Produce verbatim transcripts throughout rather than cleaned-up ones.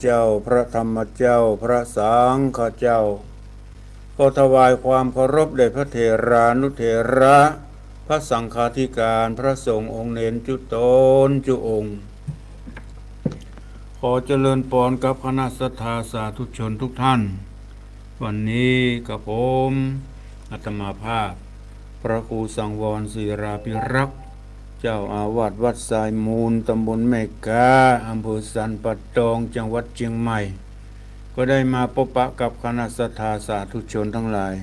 เจ้า พระธรรมเจ้า พระสังฆเจ้า ขอถวายความเคารพแด่พระเถรานุเถระ พระสังฆาธิการ พระสงฆ์องค์เณรจุ๊ตนจุ๊องค์ ขอเจริญปอนกับคณะศรัทธาสาธุชนทุกท่าน วันนี้กระผมอาตมาภาพ พระครูสังวร ศิราภิรักษ์ เจ้าอาวาสวัดทรายมูล ตำบลแม่ก๊า อำเภอสันป่าตอง จังหวัดเชียงใหม่ ก็ได้มาพบปะกับคณะศรัทธาสาธุชนทั้งหลาย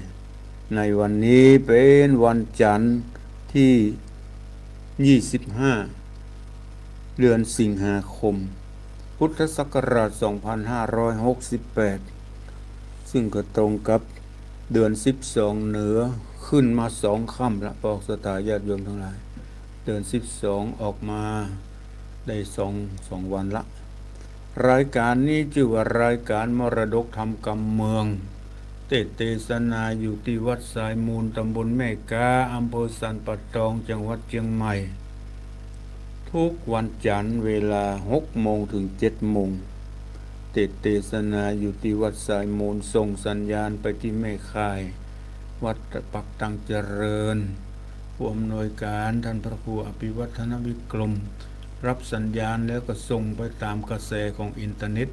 ในวันนี้เป๋นวันจันทร์ที่ ยี่สิบห้า เดือนสิงหาคม พุทธศักราช สองพันห้าร้อยหกสิบแปด ซึ่งก็ตรงกับเดือนสิบสองเหนือ ขึ้นมาสองค่ำละ ปอกศรัทธาญาติโยมทั้งหลาย เดือนสิบสองออกมาได้สอง สองวันละ รายการนี้จื้อว่ารายการมรดกธรรมกำเมือง เตสน์เตสนาอยู่ตี้วัดทรายมูล ตำบลแม่ก๊า อำเภอสันป่าตอง จังหวัดเชียงใหม่ ทุกวันจันทร์เวลาหกโมงถึงเจ็ดโมง เตสน์เตสนาอยู่ตี้วัดทรายมูล ส่งสัญญาณไปตี้แม่ข่าย วัดปักตังเจริญ ผู้อำนวยการท่านพระครูอภิวัฒนวิกรม รับสัญญาณแล้วก็ส่งไปตามกระแสของอินเทอร์เน็ต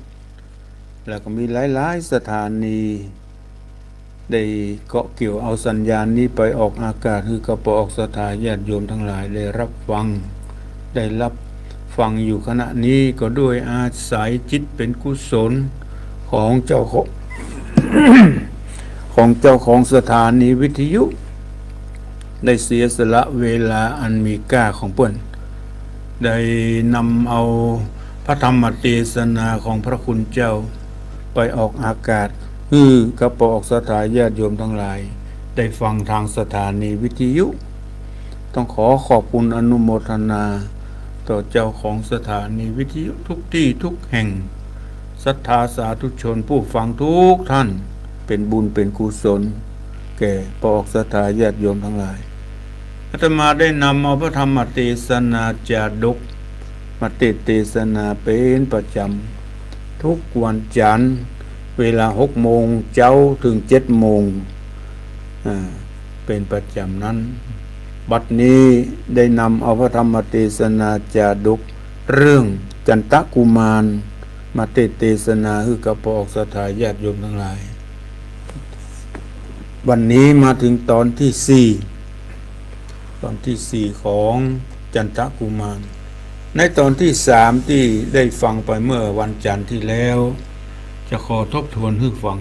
แล้วก็มีหลายๆ สถานี ได้เกาะเกี่ยวเอาสัญญาณนี้ไปออกอากาศ หื้อกับปอกศรัทธาญาติโยมทั้งหลายได้รับฟัง ได้รับฟังอยู่ขณะนี้ ก็ด้วยอาศัยจิตเป๋นกุศลของเจ้าของ ของเจ้าของสถานีวิทยุ ได้เสียสละเวลาอันมีค่าของเปิ้น ได้นำเอาพระธรรมเตสนาของพระคุณเจ้าไปออกอากาศ หื้อกับปอกศรัทธาญาติโยมทั้งหลายได้ฟังทางสถานีวิทยุ ต้องขอขอบคุณอนุโมทนาต่อเจ้าของสถานีวิทยุทุกตี้ทุกแห่ง ศรัทธาสาธุชนผู้ฟังทุกท่าน เป๋นบุญเป๋นกุศลแก่ปอกศรัทธาญาติโยมทั้งหลาย อาตมาได้นำเอาพระธรรมเตสนาจาดกมาเตสน์เตสนาเป๋นประจ๋ำ ทุกวันจันทร์เวลาหกโมงเจ๊าถึงเจ็ดโมง อ่า เป๋นประจ๋ำนั้น บัดนี้ได้นำเอาพระธรรมเตสนาจาดกเรื่องจันตกุมารมาเตสน์เตสนาหื้อกับปอกศรัทธาญาติโยมทั้งหลาย วันนี้มาถึงตอนที่สี่ ตอนที่สี่ของจันตกุมาร ในตอนที่สามที่ได้ฟังไปเมื่อวันจันทร์ที่แล้ว จะขอทบทวนหื้อฟัง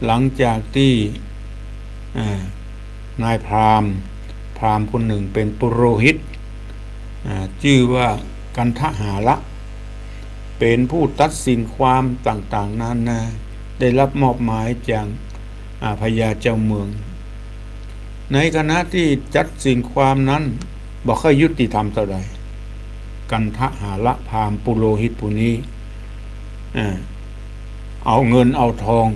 หลังจากที่ อ่า นายพราหมณ์ พราหมณ์คนหนึ่งเป๋นปุโรหิต อ่า จื้อว่ากันทหาละ เป๋นผู้ตัดสินความต่างๆ นานา ได้รับมอบหมายจาก อ่า พญาเจ้าเมือง ในขณะที่ตัดสินความนั้นบ่ค่อยยุติธรรมเต้าใด กันทหาละพราหมณ์ปุโรหิตผู้นี้ อ่า เอาเงินเอาทอง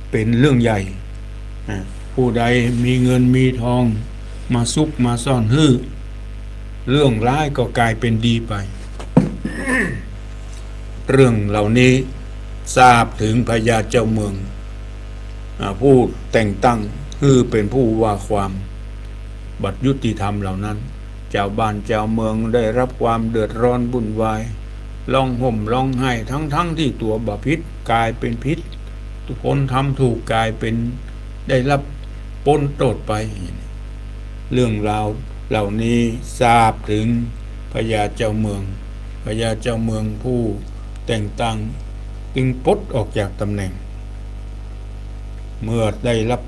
เป๋นเรื่องใหญ่ อ่า ผู้ใดมีเงินมีทองมาซุกมาซ่อนหื้อ เรื่องร้ายก็ก๋ายเป๋นดีไป เรื่องเหล่านี้สาบถึงพญาเจ้าเมือง อ่า ผู้แต่งตั้งหื้อเป๋นผู้ว่าความ บ่ยุติธรรมเหล่านั้น จาวบ้านจาวเมืองได้รับความเดือดร้อนวุ่นวาย ร้องห่มร้องไห้ ทั้งๆ ตี้ตั๋วบ่ผิดก๋ายเป๋นผิด คนทำถูกก๋ายเป๋นได้รับป๊นโต้ษไป เรื่องราวเหล่านี้สาบถึงพญาเจ้าเมือง พญาเจ้าเมืองผู้แต่งตั้งจึงปลดออกจากตำแหน่ง เมื่อได้รับ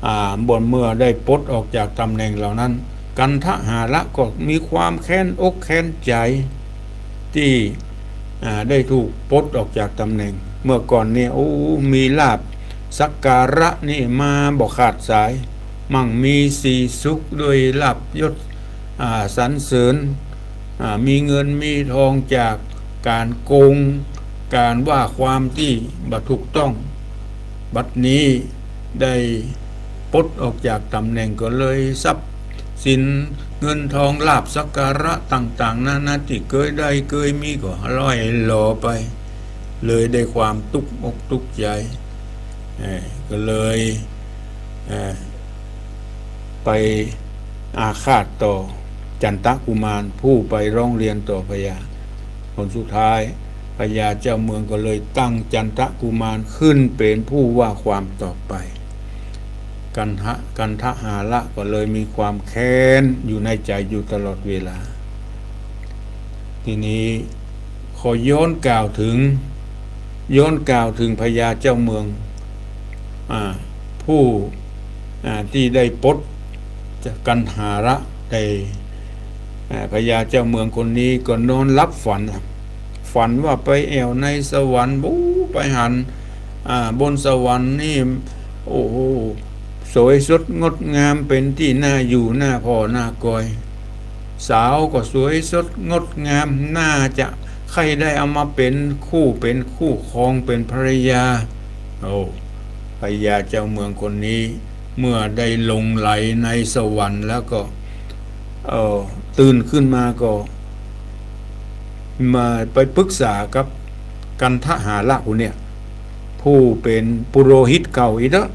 อ่า บนเมื่อได้ปลดออกจากตำแหน่งเหล่านั้น กันทหาละก็มีความแค้นอกแค้นใจ๋ ตี้ อ่า ได้ถูกปลดออกจากตำแหน่ง เมื่อก่อนเนี่ย โอ้ มีลาภสักการะนี่มาบ่ขาดสาย มั่งมีสีสุขด้วยลาภยศ อ่า สรรเสริญ อ่า มีเงินมีทองจากก๋านโกง ก๋านว่าความตี้บ่ถูกต้อง บัดนี้ได้ปลดออกจากตำแหน่งก็เลยทรัพย์สินเงินทองลาภสักการะต่างๆ นานาตี้เกยได้เกยมีก็ร่อยหรอไป เลยได้ความตุ๊กอกตุ๊กใจ๋ เอ่อ ก็เลย เอ่อ ไปอาฆาตต่อจันตกุมารผู้ไปร้องเรียนต่อพญา ผลสุดท้ายพญาเจ้าเมืองก็เลยตั้งจันตกุมารขึ้นเป๋นผู้ว่าความต่อไป กันทะ กันทหาระก็เลยมีความแค้นอยู่ในใจ๋อยู่ตลอดเวลา ทีนี้ขอย้อนกล่าวเถิง ย้อนกล่าวเถิงพญาเจ้าเมือง อ่า ผู้ อ่า ตี้ได้ปลดกันทหาระได้ อ่า พญาเจ้าเมืองคนนี้ก็นอนหลับฝัน ฝันว่าไปแอ่วในสวรรค์ บู๊ ไปหัน อ่า บนสวรรค์นี่ โอ้โห สวยสดงดงาม เป๋นตี้น่าอยู่น่าผ่อน่ากอย สาวก็สวยสดงดงาม น่าจะใค่ได้เอามาเป๋นคู่เป๋นคู่ครองเป๋นภรรยา โอ้ พญาเจ้าเมืองคนนี้ เมื่อได้หลงใหลในสวรรค์แล้วก็ เอ่อ ตื่นขึ้นมาก็ มาไปปรึกษากับกันทหาระผู้เนี่ย ผู้เป๋นปุโรหิตเก่าอีกเต๊อะ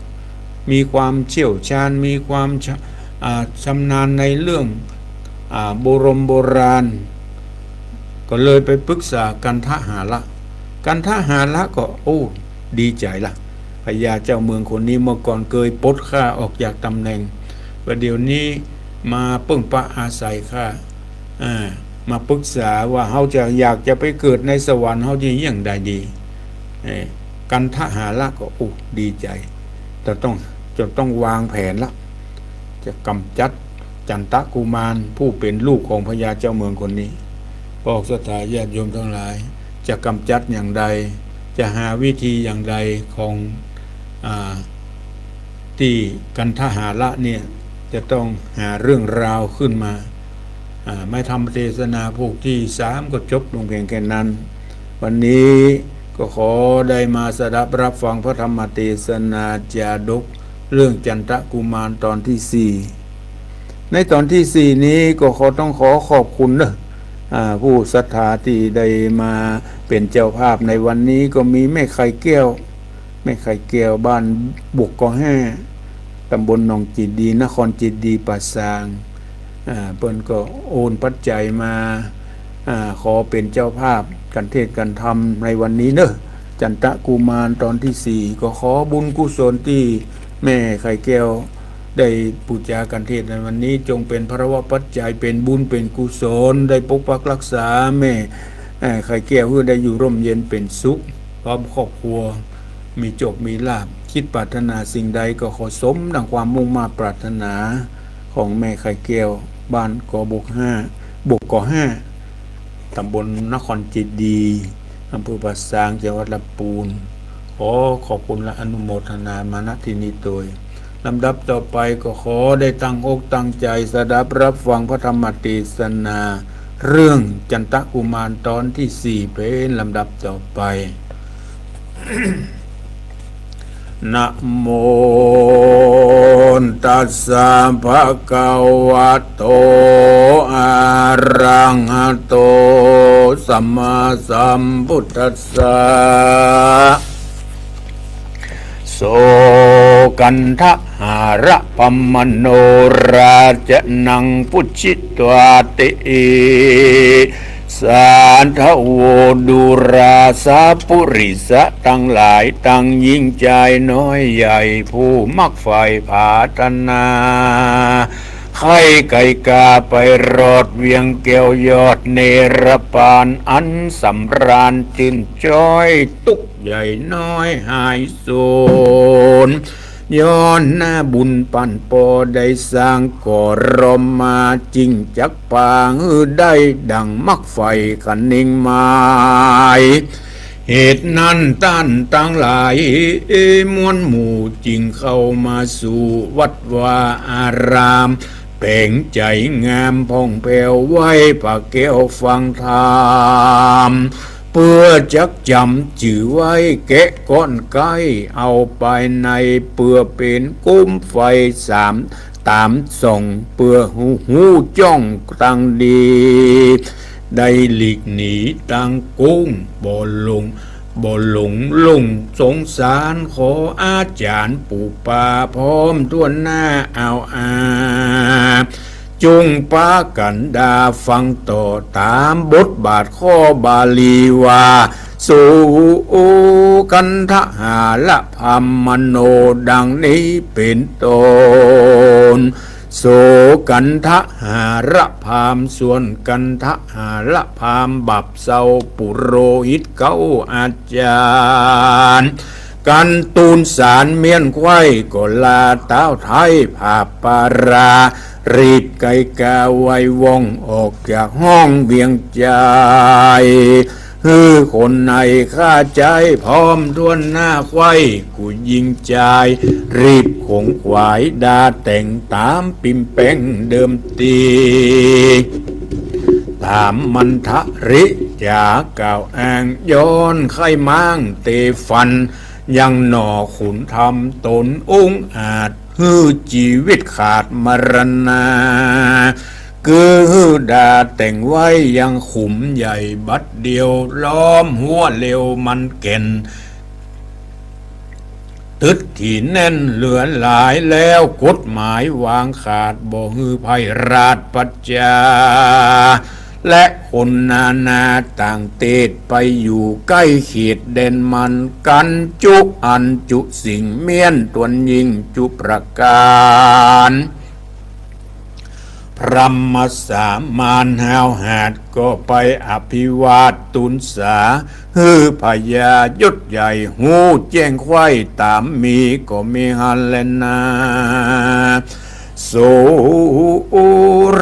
มีความเชี่ยวชาญ มีความชะ- อ่า ชำนาญในเรื่อง อ่า โบรมโบราณ ก็เลยไปปรึกษากันทหาระ กันทหาระก็ โอ้ ดีใจ๋ละ พญาเจ้าเมืองคนนี้เมื่อก่อนเกยปลดข้าออกจากต๋ำแหน่ง ประเดี๋ยวนี้มาเปิ้งปะอาศัยข้า อ่า มาปรึกษาว่าเฮาจะอยากจะไปเกิดในสวรรค์ เฮาจะเยียะใดดี เอ่อ กันทหาระก็ โอ้ ดีใจ๋ จะต้อง จะต้องวางแผนละ จะกำจัดจันตกุมารผู้เป๋นลูกของพญาเจ้าเมืองคนนี้ พวกศรัทธาญาติโยมตังหลาย จะกำจัดอย่างใด จะหาวิธีอย่างใดของ อ่า ตี้กันทหาระเนี่ย จะต้องหาเรื่องราวขึ้นมา อ่า ไม้ธรรมเทศนาผูกตี้สามก็จบลงเพียงแค่นั้น วันนี้ก็ขอได้มาสดับรับฟังพระธรรมเทศนาจาดกเรื่องจันตกุมารตอนตี้สี่ ในตอนตี้สี่นี้ก็ขอต้องขอขอบคุณเนอะ อ่า ผู้ศรัทธาตี้ได้มาเป๋นเจ้าภาพในวันนี้ก็มีแม่ไข่แก้ว แม่ไข่แก้วบ้านบวกกอห้า ต๋ำบลหนองเจดีย์ นครเจดีย์ป่าซาง อ่า เปิ้นก็โอนปัจจัยมา อ่า ขอเป๋นเจ้าภาพกัณฑ์เทศน์กัณฑ์ธรรมในวันนี้เนอะ จันตกุมารตอนตี้สี่ ก็ขอบุญกุศลตี้แม่ไข่แก้วได้ปู๋จากัณฑ์เทศน์ในวันนี้ จงเป๋นพลวปัจจัย เป๋นบุญเป๋นกุศล ได้ปกปักรักษาแม่ เอ่อ ไข่แก้วหื้อได้อยู่ร่มเย็นเป๋นสุข พร้อมครอบครัว มีโจคมีลาภ คิดปรารถนาสิ่งใดก็ขอสมดังความมุ่งมาดปรารถนา ของแม่ไข่แก้ว บ้านกอบวกห้า บวกกอห้า ต๋ำบลนครเจดีย์ อำเภอป่าซาง จังหวัดลำปูน ขอขอบคุณและอนุโมทนามา ณ ที่นี้โตย ลำดับต่อไปก็ขอได้ตั้งอกตั้งใจ๋สดับรับฟังพระธรรมเทศนา เรื่องจันตกุมารตอนตี้สี่ เป๋นลำดับต่อไป นะโมตัสสะ ภะคะวะโต อะระหะโต สัมมาสัมพุทธัสสะ โส กันทหาระพมโน ราจานัง ปุจฉิตวา ติ สาธโว ดูราสาปุริสะตังหลาย ตังญิงจายน้อยใหญ่ ผู้มักใฝ่ผาถนา ใค่ไก๋ก๋าไปรอดเวียงแก้วยอดเนรปาน อันสำราญจื้นจ้อย ตุ๊กข์ใหญ่น้อยหายสูญ ย้อนนาบุญปันปอได้สร้างก่อร่อมมา จึงจักปางหื้อได้ดั่งมักใฝ่คะนิงหมาย เหตุนั้นต้านตังหลาย มวลหมู่จึงเข้ามาสู่วัดวาอาราม แป๋งใจ๋งามผ่องแผ้วไหว้พระแก้วฟังธรรม เปื้อจักจ๋ำจื้อไว้แก่ก้อนใก้ เอาไปในเปื้อเป๋นกุมไฟสามต๋ามส่อง เปื้อฮู้ ฮู้จ้องตังดี ได้หลีกหนีตังกุ้งบ่ลง บ่หลงลุ่งสงสาร ขออาจ๋ารย์ปู่ป้าพร้อมถ้วนหน้าเอาอา จุ่งปากั๋นดาฟังต่อต๋ามบทบาทข้อบาลีว่า สุกันทหารพราหมณ์มโน ดังนี้เป๋นต้น สุกันทหารพราหมณ์ ส่วนกันทหารพราหมณ์บับเซาปุโรหิตเก๊าอาจ๋ารย์ กันตูนสารเมี้ยนไขว้ก็ลาเต๊าไท้ผาบปารา รีบไกกาไวว่องออกจากห้องเวียงจาย หื้อคนในข้าใจ๊พร้อมถ้วนหน้าไขว้ กู่ญิงจาย รีบขงขวายดาแต่งต๋ามปิมแป้งเดิมตี้ ต๋ามมันทะริจ๋ากล่าวอ้างย้อนไข้ม้างเตฟัน ยังหน่อขุนธรรมต๋นองอาจ หื้อจีวิตขาดมรณา คือหื้อดาแต่งไว้ยังขุมใหญ่บัดเดียว ล้อมหัวเร็วมันแก่น ตึดถี่แน่นเหลือหลายแล้ว กฎหมายวางขาดบ่หื้อไพร่ราชประจา และคนนานาต่างเตศไปอยู่ใก้เขตแดนมัน กันจุอันจุสิ่งเมี้ยนต๋นยิ่งจุประก๋าน พราหมณ์สามานห้าวหาญก็ไปอภิวาทน์ตูนสา หื้อพญายศใหญ่ฮู้แจ้งไขว้ต๋ามมีก็มีหั้นแลนา สุ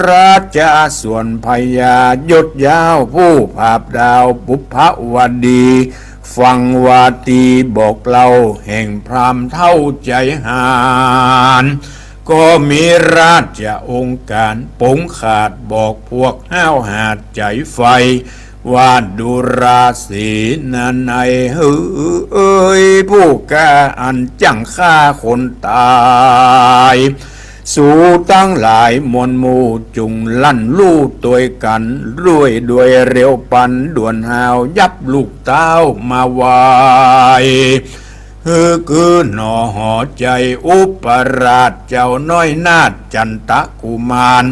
ราชา ส่วนพญายศยาวผู้ผาบดาวปุพพวดี ฟังวาตีบอกเล่าแห่งพราหมณ์เฒ่าใจ๋หาญ ก็มีราชองค์ก๋านป๋งขาดบอกพวกห้าวหาญใจ๋ใฝ่ ว่าดูราเสนานัย หื้อเอยผู้กล้าอันจั้งฆ่าคนต๋าย สูตังหลายมวลหมู่จุ่งลั่นลู่ตวยกั๋น ด้วยด้วยเร็วปันด่วนฮาวยับลูกเต้ามาไหว้ หื้อกือหน่อหอใจ๋อุปราชเจ้าน้อยนาถจันตกุมาร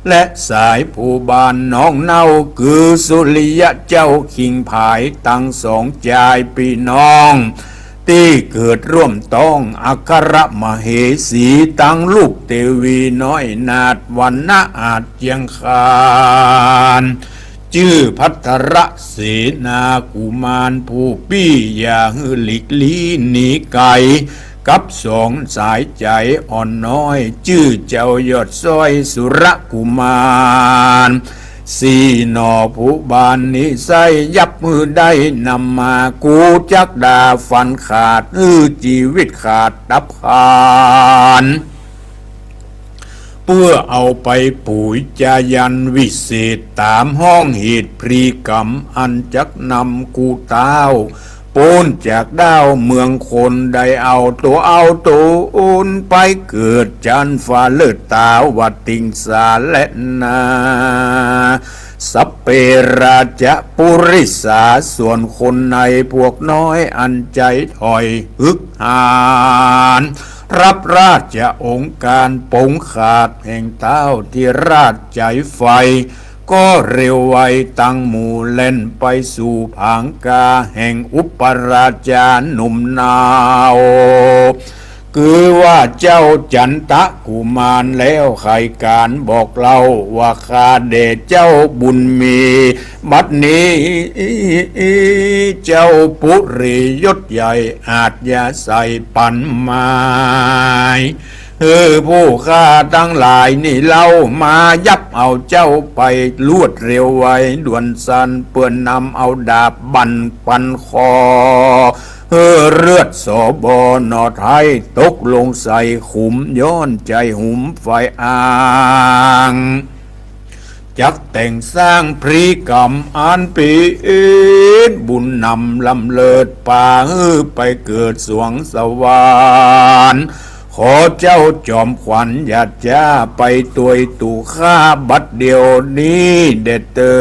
และสายภูบาลน้องเน่า คือสุริยะเจ้าคิงผายตังสองจายปี้น้อง ตี้เกิดร่วมต้องอัครมเหสีตังลูกเตวีน้อยนาถวรรณะอาจเจียงคาน จื้อภัทรเสนากุมารผู้ปี้อย่าหื้อหลีกลี้หนีไก๋ กับสองสายใจ๋อ่อนน้อย จื้อเจ้ายอดซ้อยสุรกุมาร สี่หน่อภูบาลนี้ไส้ยับหื้อได้นำมา กูจักดาฟันขาดหื้อจีวิตขาดตับขาน เปื้อเอาไปปุ๋ยจายันวิเศษ ต๋ามห้องเหตุพลีกรรมอันจักนำกูเต้า ป๊นจากด้าวเมืองคน ได้เอาตั๋วเอาตั๋วไปเกิดจั้นฟ้าเลิศตาวติงสาและนา สัพเพราชปุริสา ส่วนคนในพวกน้อยอันใจ๋ถอยหึกหาญ รับราชองค์ก๋านป๋งขาดแห่งเต้าธิราชใจ๋ใฝ่ ก็เร็วไวตังหมู่แล่นไปสู่ผางกาแห่งอุปราชาหนุ่มนาว คือว่าเจ้าจันตกุมารแล้วไขก๋านบอกเล่าว่า ข้าแด่เจ้าบุญมี บัดนี้เจ้าปุรียศใหญ่อาจจะใส่ปั๋นหมาย หื้อผู้ข้าตังหลายนี้เล่ามายับเอาเจ้าไปรวดเร็วไวด่วนสัน เปื้อนำเอาดาบบั่นปันคอ หื้อเลือดสบหน่อไท้ตกลงใส่ขุม ย้อนใจ๋หุมไฟอ่าง จักแต่งสร้างพลีกรรมอันเป๋นบุญนำล้ำเลิศ ปาหื้อไปเกิดสวงสวรรค์ ขอเจ้าจอมขวัญอย่าจ๊าไปตวยตั๋วข้าบัดเดี๋ยวนี้เด็ดเตอ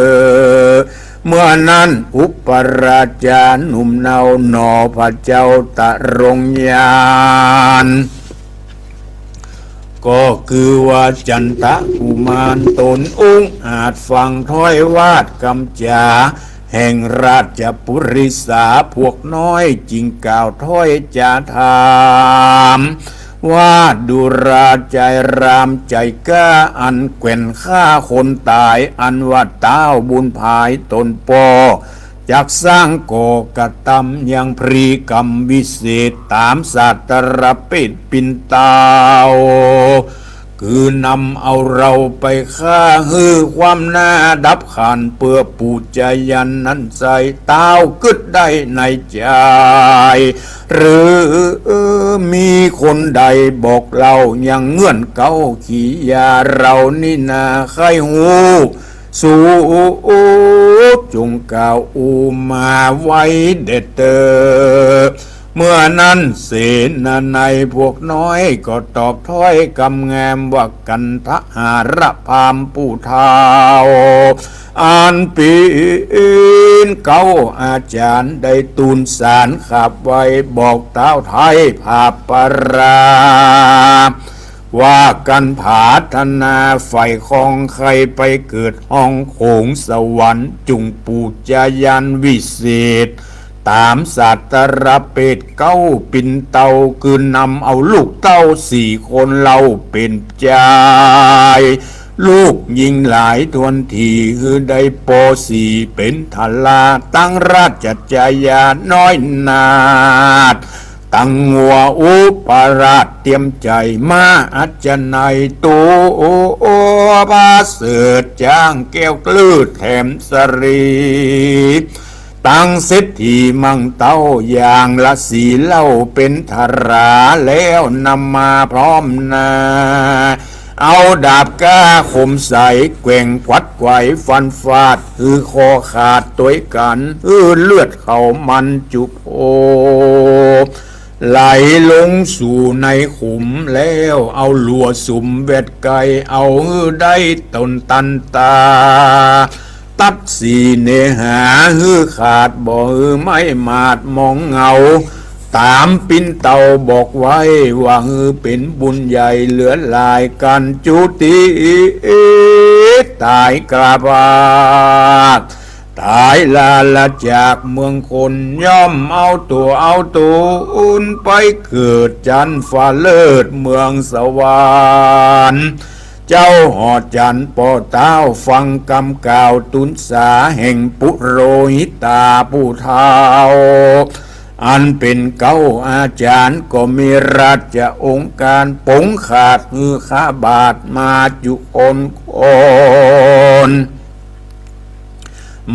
เมื่อนั้นอุปราชาหนุ่มเนาหน่อพระเจ้าตรงยาน ก็คือว่าจันตะกุมารตนองอาจฟังถ้อยวาจาคำจ๋าแห่งราชปุริสาพวกน้อย จึงกล่าวถ้อยจ๋าถาม ว่าดูราชายรามใจ๋กล้าอันแกว่งฆ่าคนต๋าย อันว่าต้าวบุญผายตนป้อ จักสร้างก่อกระตำยังพรีกรรมวิเศษต๋ามสัตว์ตระเปดปินเตา คือนำเอาเฮาไปฆ่าหื้อความหน้าดับขัน เปื้อปู่จายันนั้นไส้ ต้าวกึ๊ดได้ในใจ๋ หรือมีคนใดบอกเล่ายังเงื่อนเก๊าขียา เฮานี้นาใค่ฮู้ สูจงกล่าวอู้มาไว้แด่เต๊อะ เมื่อนั้นเสนานัยพวกน้อยก็ตอบถ้อยกำแงมว่า กันทหารพราหมณ์ผู้เฒ่า อันเป๋นเก๊าอาจ๋ารย์ได้ตูนสารขับไว้บอกต้าวไท้ผาปารา ว่ากันผาถนาใฝ่คองใค่ไปเกิดห้องโขงสวรรค์ จุ่งปู่จายันวิเศษ ต๋ามสัตว์ตระเปดเก๊าปินเตา คือนำเอาลูกเต้าสี่คนเล่าเป๋นจาย ลูกญิงหลายถ้วนถี่ หื้อได้ป้อสี่เป๋นทารา ตังราชจายาน้อยนาถ ตังงัวอุปราชเตียมใจ๋ ม้าอัศนัยตัวผาเสริฐ จ๊างแก้วกล้าแถมสะรี ตังเศรษฐีมังเต้าอย่างละสี่เล่าเป๋นทารา แล้วนำมาพร้อมหน้า เอาดาบกล้าคมใสแกว่งขวัดไขว่ฟันฟาด หื้อคอขาดตวยกั๋น หื้อเลือดเขามันจุโผ ไหลลงสู่ในขุม แล้วเอาหลัวสุมแวดไก เอาหื้อได้ตนตันต๋า ตัดสีเนหาหื้อขาด บ่หื้อไม้หมาดมองเหงา ต๋ามปินเตาบอกไว้ ว่าหื้อเป๋นบุญใหญ่เหลือหลาย กั๋นจุติต๋ายกล้าพาด ต๋ายลาละจากเมืองคน ย่อมเอาตั๋วเอาต๋นไปเกิดจั๊นฟ้าเลิศเมืองสวรรค์ เจ้าหอจั๋นทร์ป้อต้าวฟังกำกล่าวตูนสาแห่งปุโรหิตาผู้เฒ่า อันเป๋นเก๊าอาจ๋ารย์ ก็มีราชองค์การป๋งขาดหื้อข้าบาทมาจุคนคน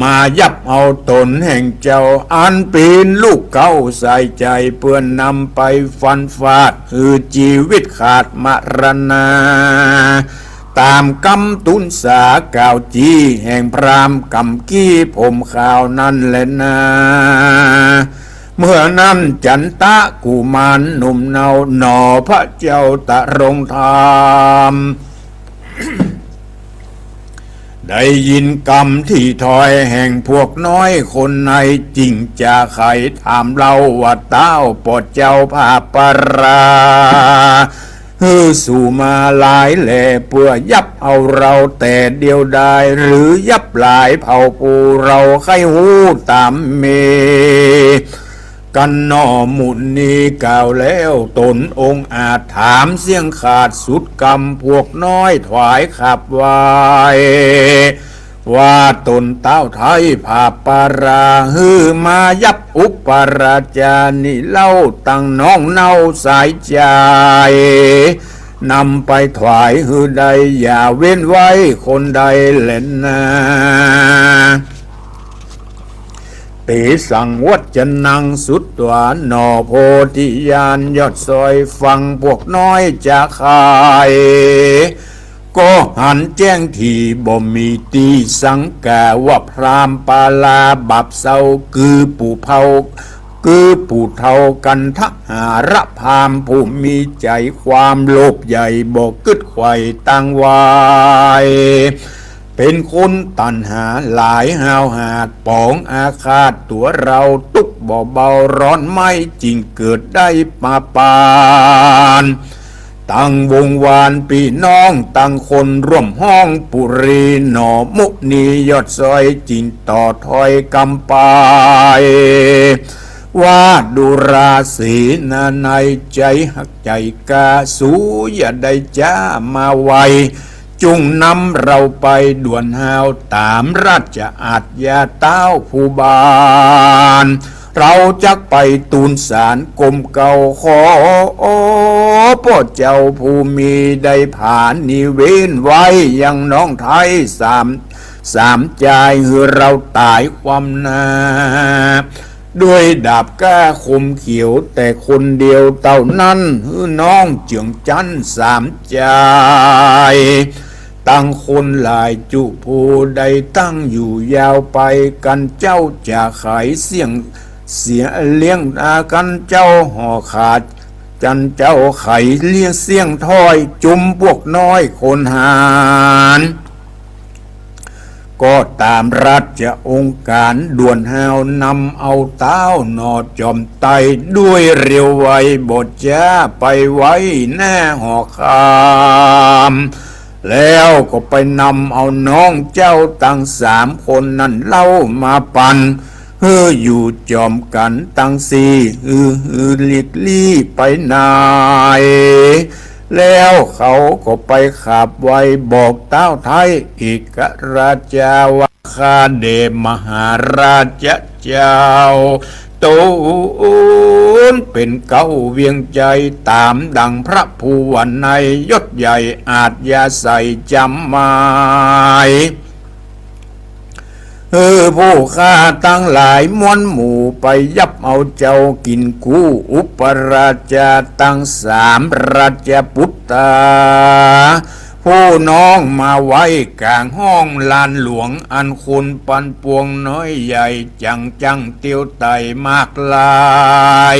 มายับเอาต๋นแห่งเจ้า อันเป๋นลูกเก๊าใส่ใจ๋ เปื้อนำไปฟันฟาด หื้อจีวิตขาดมรณา ต๋ามกำตูนสากล่าวจีแห่งพราหมณ์กำกี้ผมขาวนั้นแลนา เมื่อนั้นจันตะกุมารหนุ่มเนาหน่อพระเจ้าตรงธรรม ได้ยินกำตี้ถ้อยแห่งพวกน้อยคนใน จึงจาไขถามเล่าว่า ต้าวป้อเจ้าผาปารา หื้อสูมาหลายแล เปื้อยับเอาเฮาแต่เดียวดาย หรือยับหลายเผ่าผู้เฮาใค่ฮู้ต๋ามเม กั๋นหน่อ มุนีกล่าวแล้ว ต๋นองอาจถามเสี้ยงขาดสุดกำ พวกน้อยถวายขับไหว้ ว่าต๋นต้าวไท้ผาปารา หื้อมายับอุปราชานี้เล่า ตังน้องเนาสายใจ๋ นำไปถวายหื้อได้ อย่าเว้นไว้คนใดแลนา เตสังวัจจนังสุตวา หน่อโพธิญาณยอดซอย ฟังพวกน้อยจาไข ก็หันแจ้งถี่บ่มีตี้สังกา ว่าพราหมณ์ปาลาบาปเศร้า คือปู่เฒ่า คือปู่เฒ่ากันทหารพราหมณ์ผู้มีใจ๋ความโลภใหญ่ บ่กึ๊ดไขว่ตังไหว้ เป๋นคนตัณหาหลายห้าวหาญ ป๋องอาฆาตตั๋วเฮา ตุ๊กข์บ่เบาร้อนไหม้ จึงเกิดได้มาปาน ตังวงวานปี้น้อง ตังคนร่วมห้องปุรี หน่อมุนียอดซ้อย จึงต่อถ้อยกำไป ว่าดูราเสนาใน ใจ๋ฮักใจ๋กล้า สูอย่าได้จ๊ามาไว จุ่งนำเฮาไปด่วนฮาว ต๋ามราชอาชญาต้าวผู้บาน เฮาจักไปตูลศาลกรมเกล้า ขอป้อเจ้าผู้มี ได้ผานิเวศไว้ยังน้องไท้สาม สามจาย หื้อเฮาต๋ายความหน้า ด้วยดาบกล้าคมเขียว แต่คนเดียวเต้านั้น หื้อน้องเจืองจั๊นสามจาย ตังคนหลายจุผู้ ได้ตั้งอยู่ยาวไป กั๋นเจ้าจ๋าไขเสี้ยงเสียเลี้ยง อา กั๋นเจ้าห่อขาด กั๋นเจ้าไขเลี้ยงเสี้ยงถ้อย จุมปวกน้อยคนหาญ ก็ต๋ามราชองค์ก๋าน ด่วนฮาวนำเอาต้าวหน่อจอมไต้ ด้วยเร็วไวบ่จ๊าไปไว้หน้าหอคาม แล้วก็ไปนำเอาน้องเจ้าตังสามคนนั้นเล่ามาปัน หื้ออยู่จอมกั๋นตังสี่ หื้อ หื้อหลีกลี้ไปไหน แล้วเขาก็ไปขาบไหว้บอกต้าวไท้เอกราชาว่า ข้าแด่มหาราชเจ้า ต๋นเป๋นเก๊าเวียงไจ ต๋ามดังพระผู้ว่าใน ยศใหญ่อาชญาใส่จ๋ำหมาย หื้อผู้ข้าตังหลายม้วนหมู่ ไปยับเอาเจ้ากิ๋นกู้ อุปราชาตังสาม ราชปุตตา ผู้น้องมาไว้ก๋างห้องลานหลวง อันคนปันปวงน้อยใหญ่ จั๋งจั้งเตียวไต่มากหลาย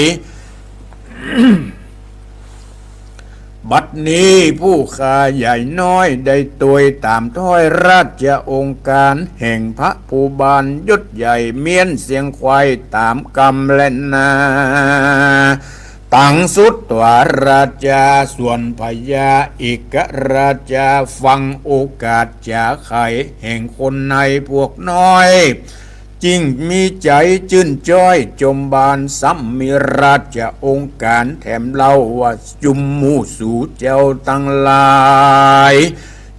บัดนี้ผู้ข้าใหญ่น้อยได้ตวยต๋ามถ้อยราชองค์ก๋าน แห่งพระผู้บานยศใหญ่ เมี้ยนเสียงควายต๋ามกำแลนา ตังสุดต๋วาราชา ส่วนพญาเอกราชา ฟังโอกาสจ๋าไขแห่งคนในพวกน้อย จึงมีใจ๋จื้นจ้อยจมบาน ซ้ำมีราชองค์ก๋านแถมเล่าว่า จุมหมู่สูเจ้าตังหลาย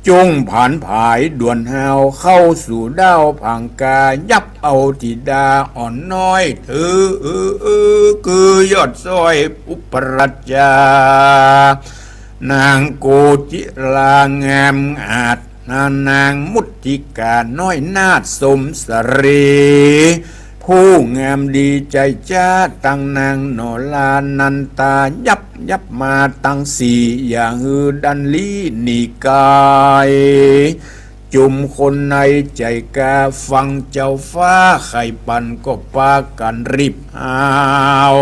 จุ่งผานผายด่วนฮาวเข้าสู่ด้าวผางกา ยับเอาธิดาอ่อนน้อย ถือ อือ อือ คือยอดซ้อยอุปราชา นางโกจิลางามอาจ นางมุติกาน้อยนาถสมสรี ผู้งามดีใจ๋จ๊า ตังนางหน่อลานันตา ยับ ยับมาตังสี่ อย่าหื้อดันลี้หนีก๋าย จุมคนในใจ๋กล้าฟังเจ้าฟ้าไขปัน ก็ปากั๋นรีบฮาว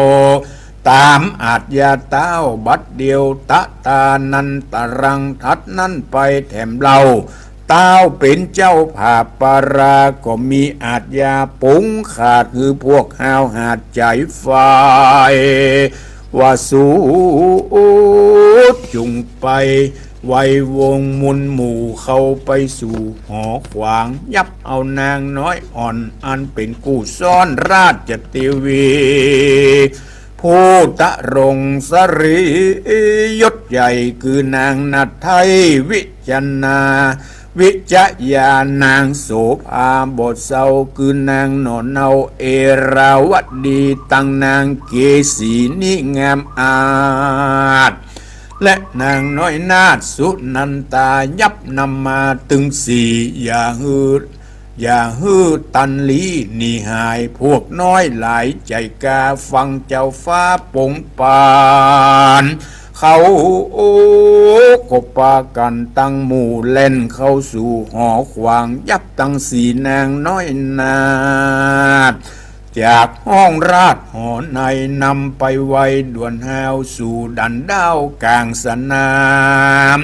ต๋ามอาชญาต้าวบัดเดียว ตะตานันตรัง ถัดนั้นไปแถมเล่า ต้าวเป๋นเจ้าผาปารา ก็มีอาชญาปงขาด หื้อพวกฮาวหาดใจ๋ไฟ ว่าสูจุ่งไป ไววงมุนหมู่เข้าไปสู่หอขวาง ยับเอานางน้อยอ่อน อันเป๋นกู้ซ่อนราชเตวี ผู้ตรงสรียศใหญ่ คือนางนาไทย วิจนา วิจยานางโสภาบ่เศร้า คือนางหน่อเนาเอราวดี ตังนางเกสีนิงามอาจ และนางน้อยนาถสุนันตา ยับนำมาตึงสี่ อย่าหื้อ อย่าหื้อตันลี้หนีหาย พวกน้อยหลายใจ๋กล้าฟังเจ้าฟ้าปงปาน เขาก็ปากั๋นตังหมู่แล่นเข้าสู่หอขวาง ยับตังสี่นางน้อยนาถ จากห้องราชหอใน นำไปไวด่วนฮาวสู่ดันด้าวก๋างสนาม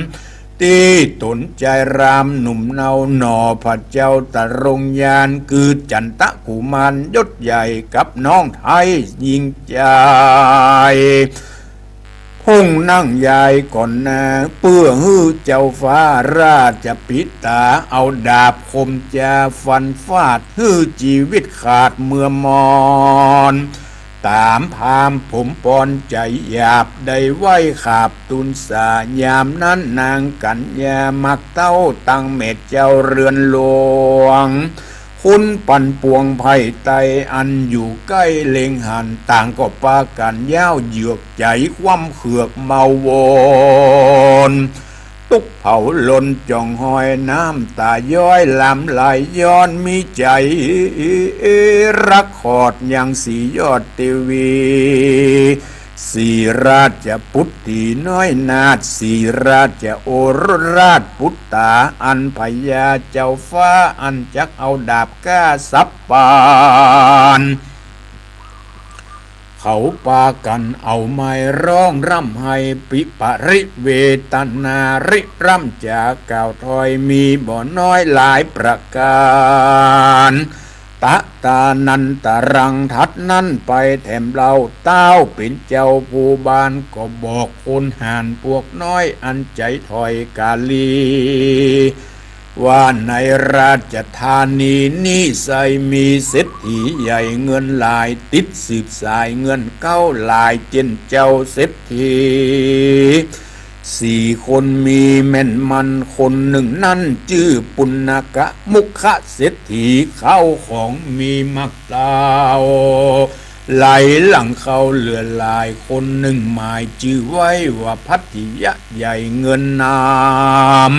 ตี้ต๋นจายรามหนุ่มเนาหน่อ พระเจ้าตรงญาณ คือจันตะกุมารยศใหญ่ กับน้องไท้ยิ่งใจ๋ ทุ่งนั่งยายก่อนนา เปื้อหื้อเจ้าฟ้าราชปิตา เอาดาบคมจาฟันฟาด หื้อจีวิตขาดเมือมอน ต๋ามพราหมณ์ผมปอนใจ๋หยาบ ได้ไหว้ขาบตูนสา ยามนั้นนางกัญญามักเต้า ตังแม่เจ้าเรือนหลวง คุณปันปวงไพร่ไต้ อันอยู่ใก้เล็งหัน ต่างก็ปากั๋นย้าวเหยือกใจ๋ คว่ำเขือกเมาวน ตุ๊กเผาลนจ่องฮอย น้ำต๋าย้อยหลั่งไหลย้อน มีใจ๋รักขอดยังสียอดเตวี สีราชปุตรีน้อยนาถ สีราชโอรสราชปุตตา อันพญาเจ้าฟ้า อันจักเอาดาบก้าสับปาน เขาปากั๋นเอาไม้ร้องร่ำไห้ ปิปริเวทนาริร่ำจากล่าวถอย มีบ่น้อยหลายประก๋าน ตะตานันตะรัง ถัดนั้นไปแถมเล่า เต้าเป๋นเจ้าผู้บ้าน ก็บอกคนหาญปวกน้อย อันใจ๋ถอยกาลี ว่าในราชธานีนี้ ใส่มีเศรษฐีใหญ่เงินหลาย ติดสืบสายเงินเก๊าหลาย เจ้นเจ้าเศรษฐีสี่คน มีแม่นมันคนนึ่งนั้น จื้อปุณณกมุขเศรษฐี เข้าของมีมากเต้า ไหลหลั่งเข้าเหลือหลาย คนนึ่งหมายจื้อไว้ว่าภัททิยะใหญ่เงินนาม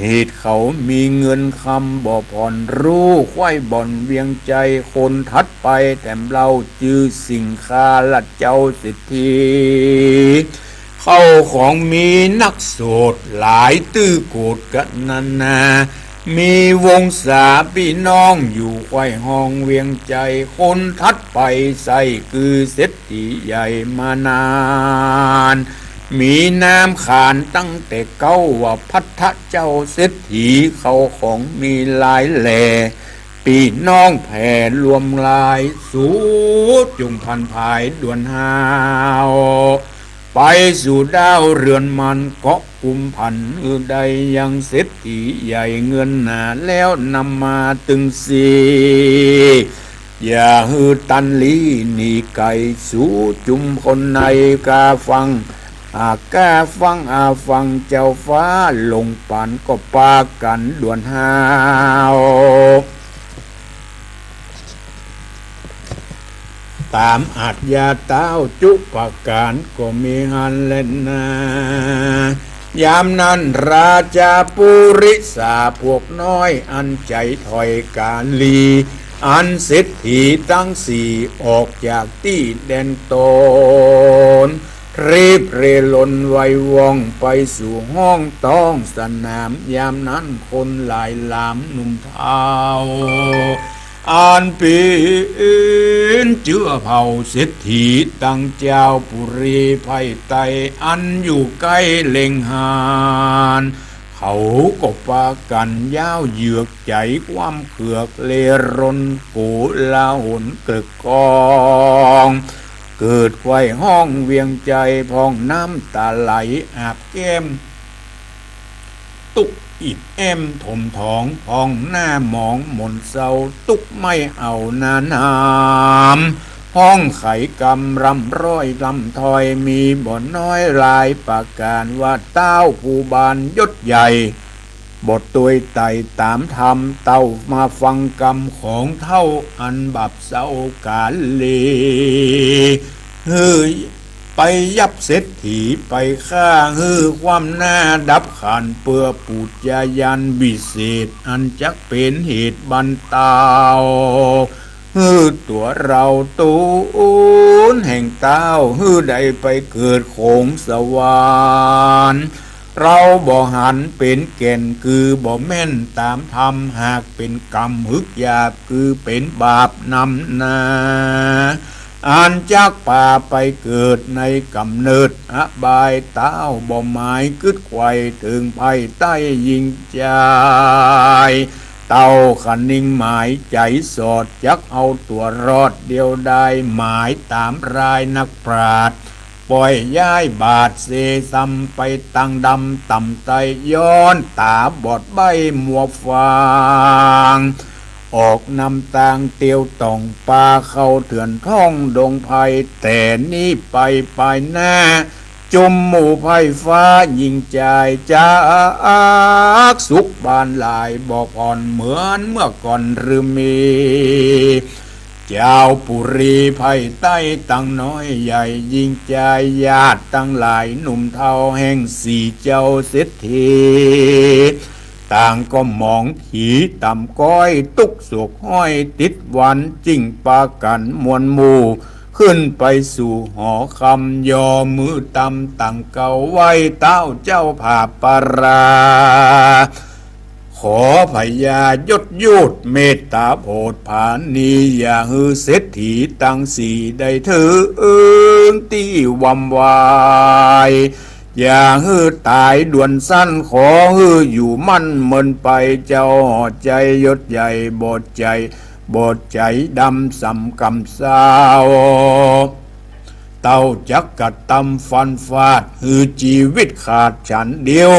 เหตุเขามีเงินคำบ่ผ่อน รู้ใคว่บ่อนเวียงใจ๋ คนถัดไปแถมเล่า จื้อสิงคาละเจ้าเศรษฐี เข้าของมีนักโสดหลาย ตื้อโกฏกันนานา มีวงศาปี้น้องอยู่ใคว่ห้องเวียงใจ๋ คนถัดไปใส่คือเศรษฐีใหญ่มานาน มีนามขานตั้งแต่เก๊าว่าภัททะเจ้าเศรษฐี เข้าของมีหลายแหล่ ปี้น้องแผ่รวมหลาย สูจุ่งผันผายด่วนหาว ไปสู่ด้าวเรือนมันเกาะกุมผัน หื้อได้ยังเศรษฐีใหญ่เงินหนา แล้วนำมาตึงสี่ อย่าหื้อตันลี้หนีไก๋ สูจุมคนในกาฟัง หากกาฟังอาฟังเจ้าฟ้าลงปาน ก็ปากั๋นด่วนหาว ต๋ามอาชญาเต้าจุประก๋านก็มีหั้นแลนา ยามนั้นราชปุริสาพวกน้อย อันใจ๋ถอยกาลี อันเศรษฐีตังสี่ออกจากตี้แดนต๋น รีบเร่ร่อนไวว่องไปสู่ห้องท้องสนาม ยามนั้นคนหลายหลามหนุ่มเฒ่า อันเป๋นเจื้อเผ่าเศรษฐีตังจาวปุรีไพร่ไต้ อันอยู่ใก้เล็งหัน เขาก็ปากั๋นย้าวเหยือกใจ๋ คว่ำเขือกเร่ร่อนโกลาหลเกลิกกอง เกิดใคว่ห้องเวียงใจ๋ พ่องน้ำต๋าไหลอาบแก้ม ตุ๊กอิดแอ้มถมถอง พ่องหน้าหมองหม่นเศร้า ตุ๊กไม่เอาหน้าหนาม ห้องไขกำร่ำร้อยร่ำถอย มีบ่น้อยหลายประก๋าน ว่าเต้าผู้บ้านยศใหญ่ บ่ตวยไต่ต๋ามธรรม เต้ามาฟังกำของเฒ่า อันบาปเศร้ากาลี หื้อไปยับเศรษฐีไปฆ่า หื้อความหน้าดับขัน เปื้อปูชญาญาณวิเศษ อันจักเป๋นเหตุบันเตา หื้อตั๋วเราตูนแห่งเต้า หื้อได้ไปเกิดโขงสวรรค์ เราบ่หันเป๋นแก่น คือบ่แม่นต๋ามธรรม หากเป๋นกรรมหึกหยาบ คือเป๋นบาปนำหน้า อันจักปาไปเกิดในก๋ำเนิดอบาย เต้าบ่หมายกึ๊ดไขว่เถิงภัยใต้ยิ่งใจ๋ เต้าคะนิงหมายใจ๋สอด จักเอาตั๋วรอดเดียวดาย หมายต๋ามรายนักปราชญ์ ป่อยย้ายบาทเสยซ้ำไปตังดำต่ำใต้ ย้อนต๋าบอดใบ้มัวฟาง ออกนำตางเตียวต่อง ปาเข้าเถื่อนท่องดงไพร แต่นี้ไปปายหน้า จุมหมู่ไพร่ฟ้ายิ่งใจ๋ จักสุขบานหลายบ่ผ่อน เหมือนเมื่อก่อนหรือมี เจ้าปุรีไพร่ใต้ตังน้อยใหญ่ยิ่งใจ๋ ญาติตังหลายหนุ่มเฒ่าแห่งสี่เจ้าเศรษฐี ต่างก็หมองผีต่ำก้อย ตุ๊กข์โศกห้อยติดหวั่น จึ่งปากั๋นมวลหมู่ ขึ้นไปสู่หอคำ ยอมือตำตังเก่าไหว้เต้าเจ้าผาปารา ขอพญายศยูดเมตต๋าโผดผานี อย่าหื้อเศรษฐีตังสี่ได้เถิงตี้วำวาย อย่าหื้อต๋ายด่วนสั้น ขอหื้ออยู่มั่นเมินไป เจ้าหอใจ๋ยศใหญ่บ่ใจ๋ บ่ใจ๋ดำสำกำเศร้า เต้าจักกระตำฟันฟาด หื้อจีวิตขาดฉันเดียว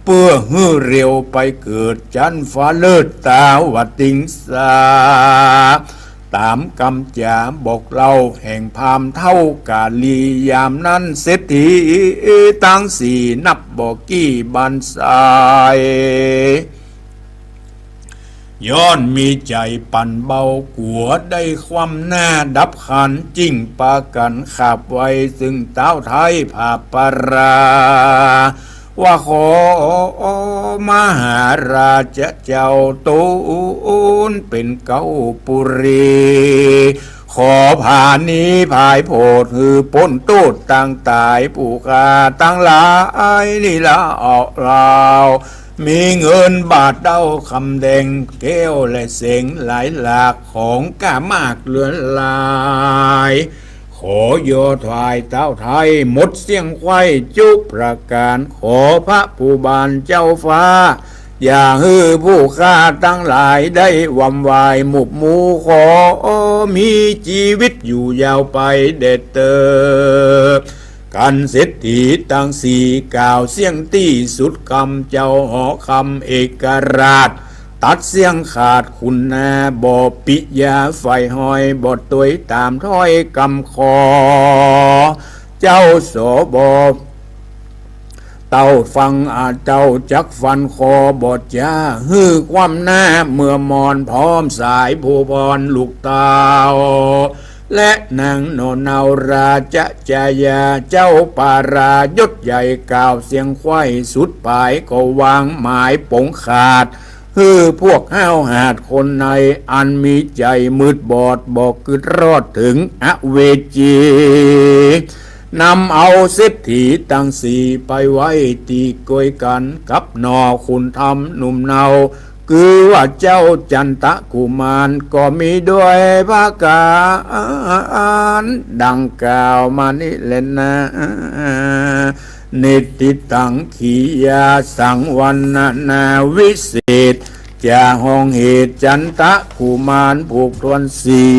เปื้อหื้อเร็วไปเกิดจั๊นฟ้าเลิศตาวติงสา ต๋ามกำจ๋าบอกเล่าแห่งพราหมณ์เฒ่ากาลี ยามนั้นเศรษฐีตังสี่นับบ่กี่บั้นสาย ย้อนมีใจ๋ปั่นเบา กั๋วได้คว่ำหน้าดับขัน จึ่งปากั๋นขาบไว้ซึ่งเต้าไท้ผาปารา ว่าขอมหาราชเจ้าตูนเป๋นเก๊าปุรี ขอผานีผายโผดหื้อป๊นโต้ษตางต๋าย ผู้ข้าตังหลายนี้ละเอาเล่า มีเงินบาทเต้าคำแดง แก้วและเสงหลายหลาก ของก้ามากเหลือหลาย ขอยอถวายเต้าไท้หมดเสี้ยงไขว้จุประก๋าน ขอพระผู้บานเจ้าฟ้า อย่าหื้อผู้ข้าตังหลายได้วำวายหมบหมู่ ขอมีจีวิตอยู่ยาวไปแด่เต๊อ กันเศรษฐีตังสี่กล่าวเสี้ยงตี้สุดกำ เจ้าหอคำเอกราช ตัดเสี้ยงขาดคุณนา บ่ปิยาใฝ่ฮอย บ่ตวยต๋ามถ้อยกำขอ เจ้าสบ เต้าฟังอาเจ้าจักฟันคอ บ่จ๋าหื้อคว่ำหน้า เมื่อมอนพร้อมสายผู้พรลูกเต้า และนางหน่อเนาราชจายา เจ้าปารายศใหญ่กล่าวเสียงไขว้สุดปาย ก็วางหมายป๋งขาด หื้อพวกห้าวหาดคนใน อันมีใจ๋มืดบอดบ่กึ๊ดรอดเถิงอเวจี นำเอาเศรษฐีตังสี่ไปไว้ตี้กวยกั๋น กับหน่อขุนธรรมหนุ่มเนา คือว่าเจ้าจันตะกุมาร ก็มีด้วยประก๋านดังกล่าวมานี้แลนา นิติตัง ขียาสัง วรรณนาวิเศษ จะห้องเหตุจันตะกุมารผูกถ้วนสี่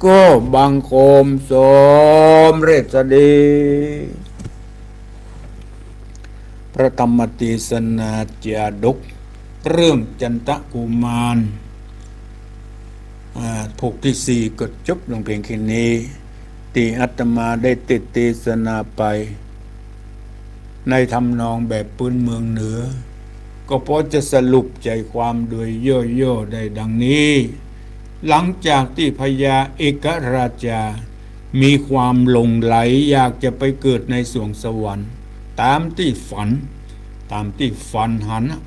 ก็บังคมสมเร็จสดี พระธรรมเตสนาจาดก เรื่องจันตะกุมาร อ่า ผูกตี้สี่ก็จบลงเพียงแค่นี้ ตี้อาตมาได้เตสนาไป ในทำนองแบบปื้นเมืองเหนือ ก็พอจะสรุปใจ๋ความโดยย่อๆ ได้ดังนี้ หลังจากตี้พญาเอกราชา มีความหลงใหลอยากจะไปเกิดในสวงสวรรค์ ต๋ามตี้ฝัน ต๋ามตี้ฝันหันน่ะ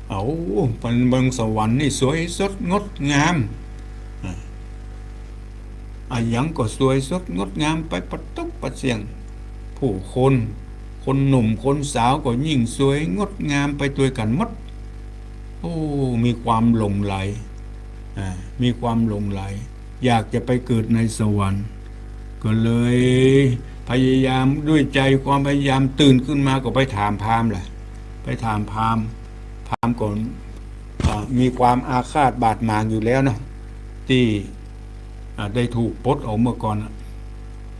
เอา เมืองสวรรค์นี่สวยสดงดงาม อ่ะ อะหยังก็สวยสดงดงามไปปะตุ๊บปะเสี้ยง ผู้คน คนหนุ่มคนสาวก็ยิ่งสวยงดงามไปตวยกั๋นหมด โอ้ มีความหลงใหล อ่า มีความหลงใหล อยากจะไปเกิดในสวรรค์ ก็เลยพยายาม ด้วยใจความพยายาม ตื่นขึ้นมาก็ไปถามพราหมณ์แหละ ไปถามพราหมณ์ พราหมณ์ก็ อ่า มีความอาฆาตบาดหมางอยู่แล้วเนาะ ตี้ อ่า ได้ถูกปลดออกเมื่อก่อนน่ะ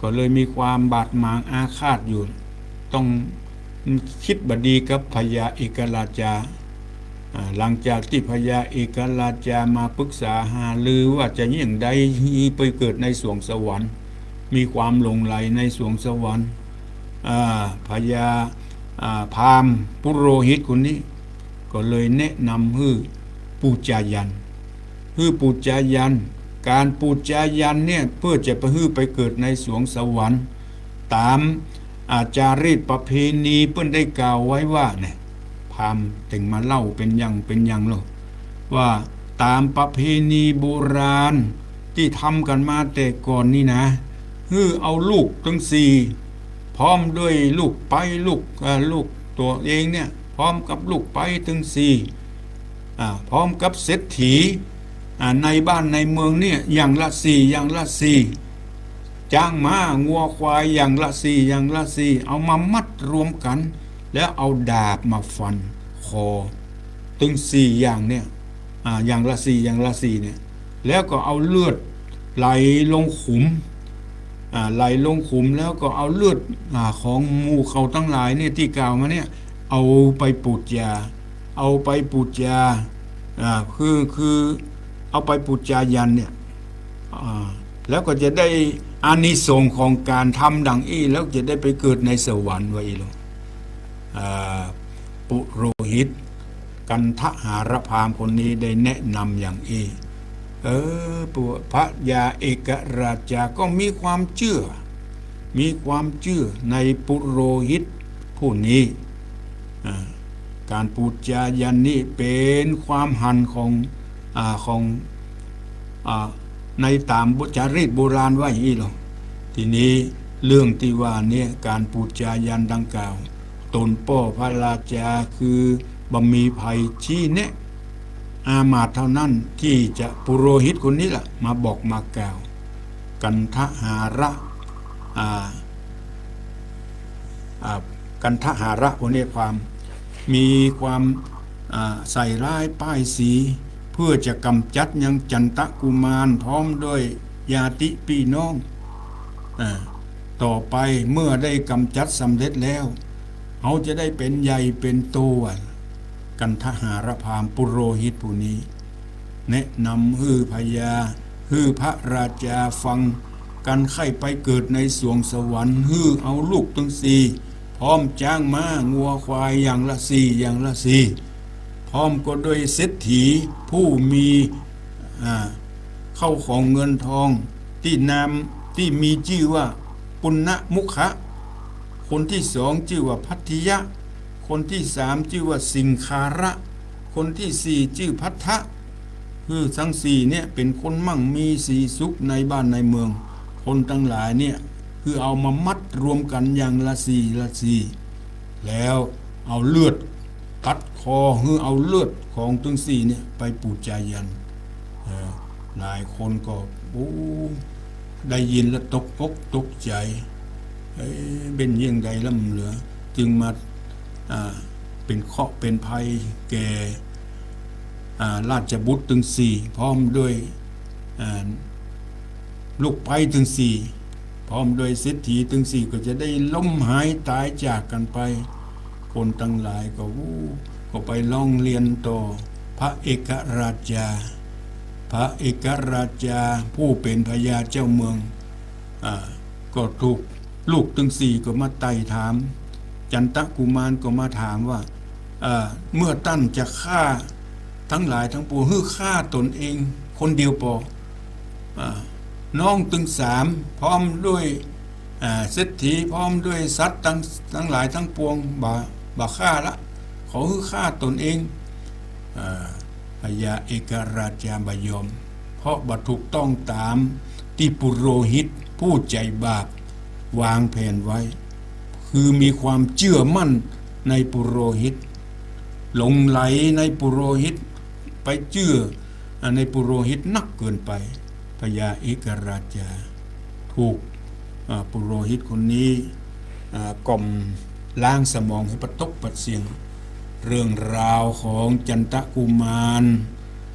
ก็เลยมีความบาดหมางอาฆาตอยู่ ต้อง คิดบ่ดีกับพญาเอกราชา อ่า หลังจากตี้พญาเอกราชามาปรึกษาหารือว่าจะเยียงใดหื้อไปเกิดในสวงสวรรค์ มีความหลงใหลในสวงสวรรค์ อ่า พญา อ่า พราหมณ์ปุโรหิตคนนี้ ก็เลยแนะนำหื้อปูจายัญ หื้อปูจายัญ การปูจายัญเนี่ย เปื้อจะไปหื้อไปเกิดในสวงสวรรค์ ต๋าม อ่า จารีตประเพณีเปิ้นได้กล่าวไว้ว่าเนี่ย พราหมณ์เถิงมาเล่าเป๋นอย่างเป๋นอย่างเลย ว่าต๋ามประเพณีโบราณตี้ทำกั๋นมาแต่ก่อนนี่นะ หื้อเอาลูกตึงสี่ พร้อมด้วยลูกใป๊ ลูก เอ่อ ลูกตั๋วเองเนี่ย พร้อมกับลูกใป๊ตึงสี่ อ่า พร้อมกับเศรษฐี อ่า ในบ้านในเมืองเนี่ย อย่างละสี่ อย่างละสี่ จ๊างม้า งัว ควาย อย่างละสี่ อย่างละสี่ เอามามัดรวมกั๋น แล้วเอาดาบมาฟันคอ ตึงสี่อย่างเนี่ย อ่า อย่างละสี่ อย่างละสี่เนี่ย แล้วก็เอาเลือดไหลลงขุม อ่า ไหลลงขุม แล้วก็เอาเลือด อ่า ของหมู่เขาตังหลายเนี่ยตี้กล่าวมาเนี่ย เอาไปปูจา เอาไปปูจา อ่า คือ คือเอาไปปูจายัญเนี่ย อ่า แล้วก็จะได้อานิสงส์ของก๋านทำดังอี้ แล้วจะได้ไปเกิดในสวรรค์ว่าอี้ลอ อ่า ปุโรหิต กันทหารพราหมณ์คนนี้ได้แนะนำอย่างอี้ เออ ปุ พญาเอกราชาก็มีความเจื้อ มีความเจื้อในปุโรหิตผู้นี้ อ่า ก๋านปูจายัญนี่เป๋นความหันของ อ่า ของ อ่า ในต๋ามจารีตโบราณว่าอี้ลอ ทีนี้เรื่องตี้ว่าเนี่ย ก๋านปูจายัญดังกล่าว ตนป้อพระราชาคือบ่มีใผชี้แนะ อามาตย์เต้านั้นตี้จะ ปุโรหิตคนนี้ล่ะ มาบอกมากล่าว กันทหาร อ่า อ่า กันทหารผู้นี้ความ มีความ อ่า ใส่ร้ายป้ายสี เปื้อจะก๋ำจัดยังจันตกุมารพร้อมด้วยญาติปี้น้อง อ่า ต่อไปเมื่อได้ก๋ำจัดสำเร็จแล้ว เฮาจะได้เป๋นใหญ่เป๋นโต กันทหารพราหมณ์ปุโรหิตผู้นี้ แนะนำหื้อพญา หื้อพระราชาฟัง กันใค่ไปเกิดในสวงสวรรค์ หื้อเอาลูกตึงสี่ พร้อมจ๊างม้า งัว ควาย อย่างละสี่ อย่างละสี่ พร้อมก็ด้วยเศรษฐีผู้มี อ่า เข้าของเงินทอง ตี้นาม ตี้มีจื้อว่าปุณณมุขะ คนตี้สองจื้อว่าภัททิยะ คนตี้สามจื้อว่าสิงคาระ คนตี้สี่จื้อภัททะ คือตึงสี่เนี่ยเป๋นคนมั่งมีสีสุขในบ้านในเมือง คนตังหลายเนี่ย คือเอามามัดรวมกั๋นอย่างละสี่ ละสี่ แล้วเอาเลือดตัดคอ คือเอาเลือดของตึงสี่เนี่ยไปปูจายัญ เออ หลายคนก็ โอ้ ได้ยินแล้วตกอกตกใจ๋ เอ๊ะ เป๋นอย่างใดลำเหลือ จึงมา อ่า เป๋นเคราะห์เป๋นภัยแก่ อ่า ราชบุตรตึงสี่ พร้อมด้วย อ่า ลูกใป๊ตึงสี่ พร้อมด้วยเศรษฐีตึงสี่ ก็จะได้ล้มหายต๋ายจากกั๋นไป คนตังหลายก็ โอ้ ก็ไปร้องเรียนต่อพระเอกราชา พระเอกราชาผู้เป๋นพญาเจ้าเมือง อ่า ก็ถูกลูกตึงสี่ก็มาไต่ถาม จันตกุมารก็มาถามว่า เอ่อ เมื่อต้านจะฆ่าตังหลายตังปวง หื้อฆ่าตนเองคนเดียวปอ อ่า น้องตึงสาม พร้อมด้วย อ่า เศรษฐี พร้อมด้วยสัตว์ตัง ตังหลายตังปวง บ่ บ่ฆ่าละ ขอหื้อฆ่าตนเอง อ่า พญาเอกราชาบ่ยอม เพราะบ่ถูกต้องต๋ามตี้ปุโรหิตผู้ใจ๋บาปวางแผนไว้ คือมีความเจื้อมั่นในปุโรหิต หลงใหลในปุโรหิต ไปเจื้อในปุโรหิตนักเกินไป พญาเอกราชา ถูก อ่า ปุโรหิตคนนี้ อ่า กล่อมล้างสมองหื้อปะตกปะเสี้ยง เรื่องราวของจันตกุมาร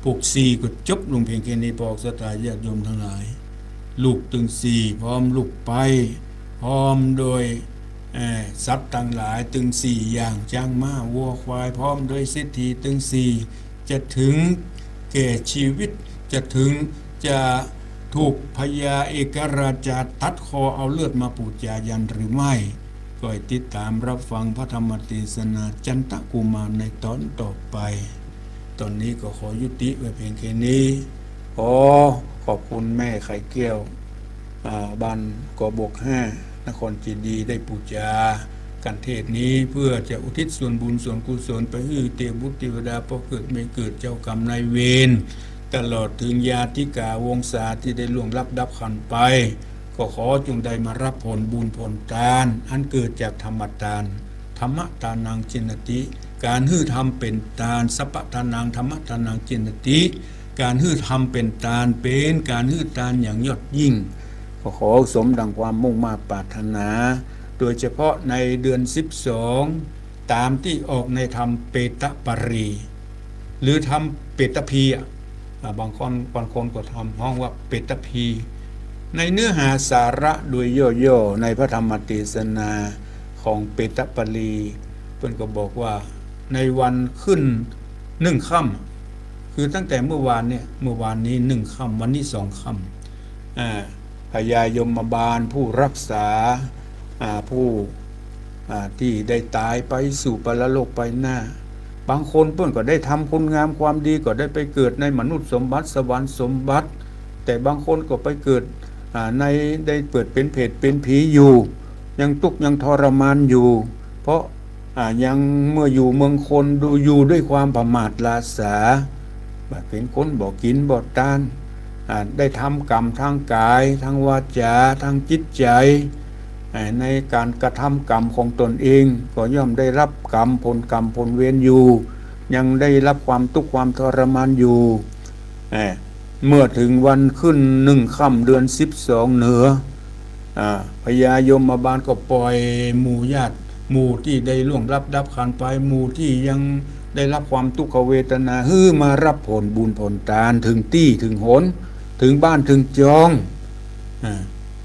ปุกสี่ก็จบลงเพียงแค่นี้ ปอกศรัทธาญาติโยมตังหลาย ลูกตึงสี่ พร้อมลูกไป พร้อมโดย เอ่อ สัตว์ตังหลายตึงสี่อย่าง จ๊างม้าวัวควาย พร้อมโดยเศรษฐีตึงสี่ จะถึงแก่ชีวิต จะถึง จะถูกพญาเอกราชาตัดคอเอาเลือดมาปู๋จายันหรือไม่ ก็ให้ติดต๋ามรับฟังพระธรรมเตสนาจันตกุมารในต๋อนต่อไป ต๋อนนี้ก็ขอยุติไว้เพียงแค่นี้ ขอขอบคุณแม่ไข่แก้ว อ่า บ้านกบกห้า นครเจดีย์ ได้ปู๋จากั๋นเทศน์นี้ เพื่อจะอุทิศส่วนบุญส่วนกุศลไปหื้อเตวบุตรเตวดา ป้อเกิดแม่เกิด เจ้ากรรมนายเวร ตลอดเถิงญาติกาวงศาตี้ได้ล่วงลับดับขันธ์ไป ก็ขอจงได้มารับผลบุญผลตาน อันเกิดจากธรรมตาน ธรรมตานัง จิณฑิ ก๋านหื้อธรรมเป๋นตาน สัพพะตานัง ธรรมตานัง จิณฑิ ก๋านหื้อธรรมเป๋นตาน เป๋นก๋านหื้อตานอย่างยอดยิ่ง ก็ขอสมดังความมุ่งมาดปรารถนา โดยเฉพาะในเดือนสิบสอง ต๋ามตี้ออกในธรรมเปตปรี หรือธรรมเปตพี อ่ะ อ่า บางคน บางคนก็ธรรมฮ้องว่าเปตพี ในเนื้อหาสาระโดยย่อๆ ในพระธรรมเตสนาของเปตปรี เปิ้นก็บอกว่าในวันขึ้นหนึ่งค่ำ คือตั้งแต่เมื่อวานเนี่ย เมื่อวานนี้หนึ่งค่ำ วันนี้สองค่ำ อ่า พญายมบาลผู้รักษา อ่า ผู้ อ่า ตี้ได้ต๋ายไปสู่ปรโลกไปหน้า บางคนเปิ้นก็ได้ทำคุณงามความดี ก็ได้ไปเกิดในมนุษย์สมบัติ สวรรค์สมบัติ แต่บางคนก็ไปเกิด อ่า ใน ได้เกิดเป๋นเปรตเป๋นผีอยู่ ยังตุ๊กข์ยังทรมานอยู่ เพราะ อ่า ยังเมื่ออยู่เมืองคนดู อยู่ด้วยความประมาทหราสา บ่เป๋นคนบ่กิ๋นบ่ตาน อ่า ได้ทำกรรมทางก๋าย ทางวาจา ทางจิตใจ๋ อ่า ในก๋านกระทำกรรมของตนเอง ก็ย่อมได้รับกรรม ผลกรรมผลเวรอยู่ ยังได้รับความตุ๊กข์ความทรมานอยู่ อ่า เมื่อเถิงวันขึ้นหนึ่งค่ำเดือนสิบสองเนาะ อ่า พญายมบาลก็ปล่อยหมู่ญาติ หมู่ตี้ได้ล่วงลับดับขันธ์ไป หมู่ตี้ยังได้รับความตุ๊กขเวทนา หื้อมารับผลบุญผลตาน เถิงตี้เถิงหน เถิงบ้านเถิงจอง อ่า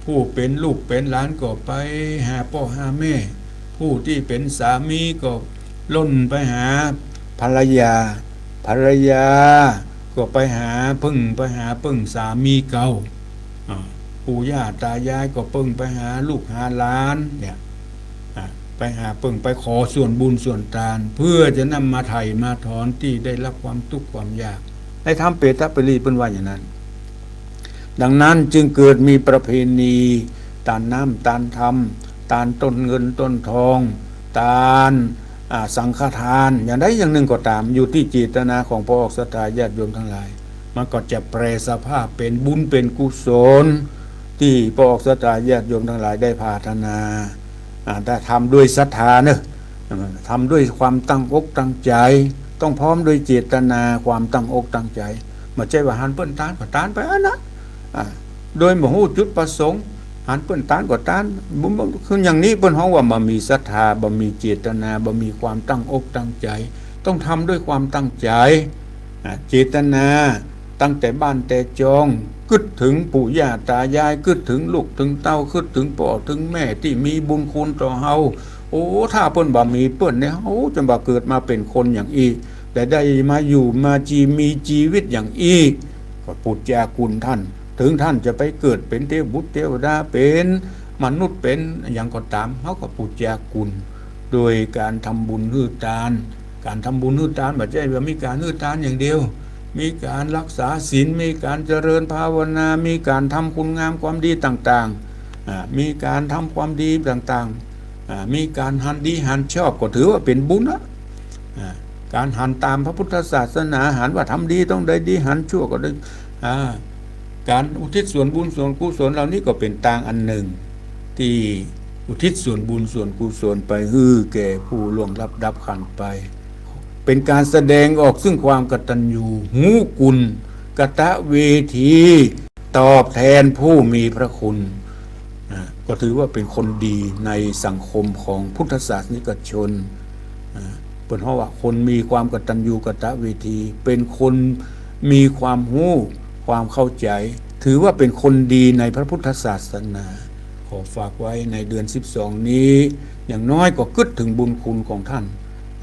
ผู้เป๋นลูกเป๋นหลานก็ไปหาป้อหาแม่ ผู้ตี้เป๋นสามีก็ล่นไปหาภรรยา ภรรยาก็ไปหาเปิ้ง ไปหาเปิ้งสามีเก่า อ่า ปู่ย่าตายายก็เปิ้งไปหาลูกหาหลานเนี่ย อ่า ไปหาเปิ้ง ไปขอส่วนบุญส่วนตาน เพื่อจะนำมาไถ่มาถอนตี้ได้รับความตุ๊กข์ความยาก ในธรรมเปตปรีเปิ้นว่าอย่างนั้น ดังนั้นจึงเกิดมีประเพณี ตานน้ำ ตานธรรม ตานต้นเงินต้นทอง ตาน อ่า สังฆทาน อย่างใดอย่างหนึ่งก็ต๋าม อยู่ตี้เจตนาของปอกศรัทธาญาติโยมตังหลาย มันก็จะแปรสภาพเป๋นบุญเป๋นกุศล ตี้ปอกศรัทธาญาติโยมตังหลายได้ปรารถนา อ่า ถ้าทำด้วยศรัทธาเนาะ อ่า ทำด้วยความตั้งอกตั้งใจ๋ ต้องพร้อมด้วยเจตนาความตั้งอกตั้งใจ๋ บ่ใจ้ว่าหันเปิ้นตานก็ตานไปอั้นนะ อ่า โดยบ่ฮู้จุดประสงค์ หันเปิ้นตานก็ตาน บ่ บ่ คืออย่างนี้เปิ้นฮ้องว่าบ่มีศรัทธา บ่มีเจตนา บ่มีความตั้งอกตั้งใจ๋ ต้องทำด้วยความตั้งใจ๋ อ่า เจตนาตั้งแต่บ้านแต่จอง กึ๊ดเถิงปู่ย่าตายาย กึ๊ดเถิงลูกเถิงเต้า กึ๊ดเถิงป้อเถิงแม่ตี้มีบุญคุณต่อเฮา โอ้ ถ้าเปิ้นบ่มีเปิ้นเนี่ย เฮาจะบ่เกิดมาเป๋นคนอย่างอี้ แต่ได้มาอยู่มาจี มีจีวิตอย่างอี้ ก็ปู๋จาคุณต้าน เถิงต้านจะไปเกิดเป๋นเตวบุตรเตวดา เป๋นมนุษย์ เป๋นหยังก็ต๋าม เฮาก็ปู๋จาคุณ โดยก๋านทำบุญหื้อตาน ก๋านทำบุญหื้อตาน บ่ใจ้ว่ามีก๋านหื้อตานอย่างเดียว มีก๋านรักษาศีล มีก๋านเจริญภาวนา มีก๋านทำคุณงามความดีต่างๆ อ่า มีก๋านทำความดีต่างๆ อ่า มีก๋านหันดีหันชอบ ก็ถือว่าเป๋นบุญละ อ่า ก๋านหันต๋ามพระพุทธศาสนา หันว่าทำดีต้องได้ดี หันชั่วก็ได้ อ่า ก๋านอุทิศส่วนบุญส่วนกุศลเหล่านี้ก็เป๋นตางอันหนึ่ง ตี้อุทิศส่วนบุญส่วนกุศลไปหื้อแก่ผู้ล่วงลับดับขันธ์ไป เป๋นก๋านแสดงออกซึ่งความกตัญญู ฮู้กุณ กตเวที ตอบแทนผู้มีพระคุณ นะ ก็ถือว่าเป็นคนดีในสังคมของพุทธศาสนิกชน นะ เปิ้นฮ้องว่าคนมีความกตัญญูกตเวที เป็นคนมีความฮู้ ความเข้าใจ ถือว่าเป็นคนดีในพระพุทธศาสนา ขอฝากไว้ในเดือนสิบสองนี้ อย่างน้อยก็กึ๊ดถึงบุญคุณของท่าน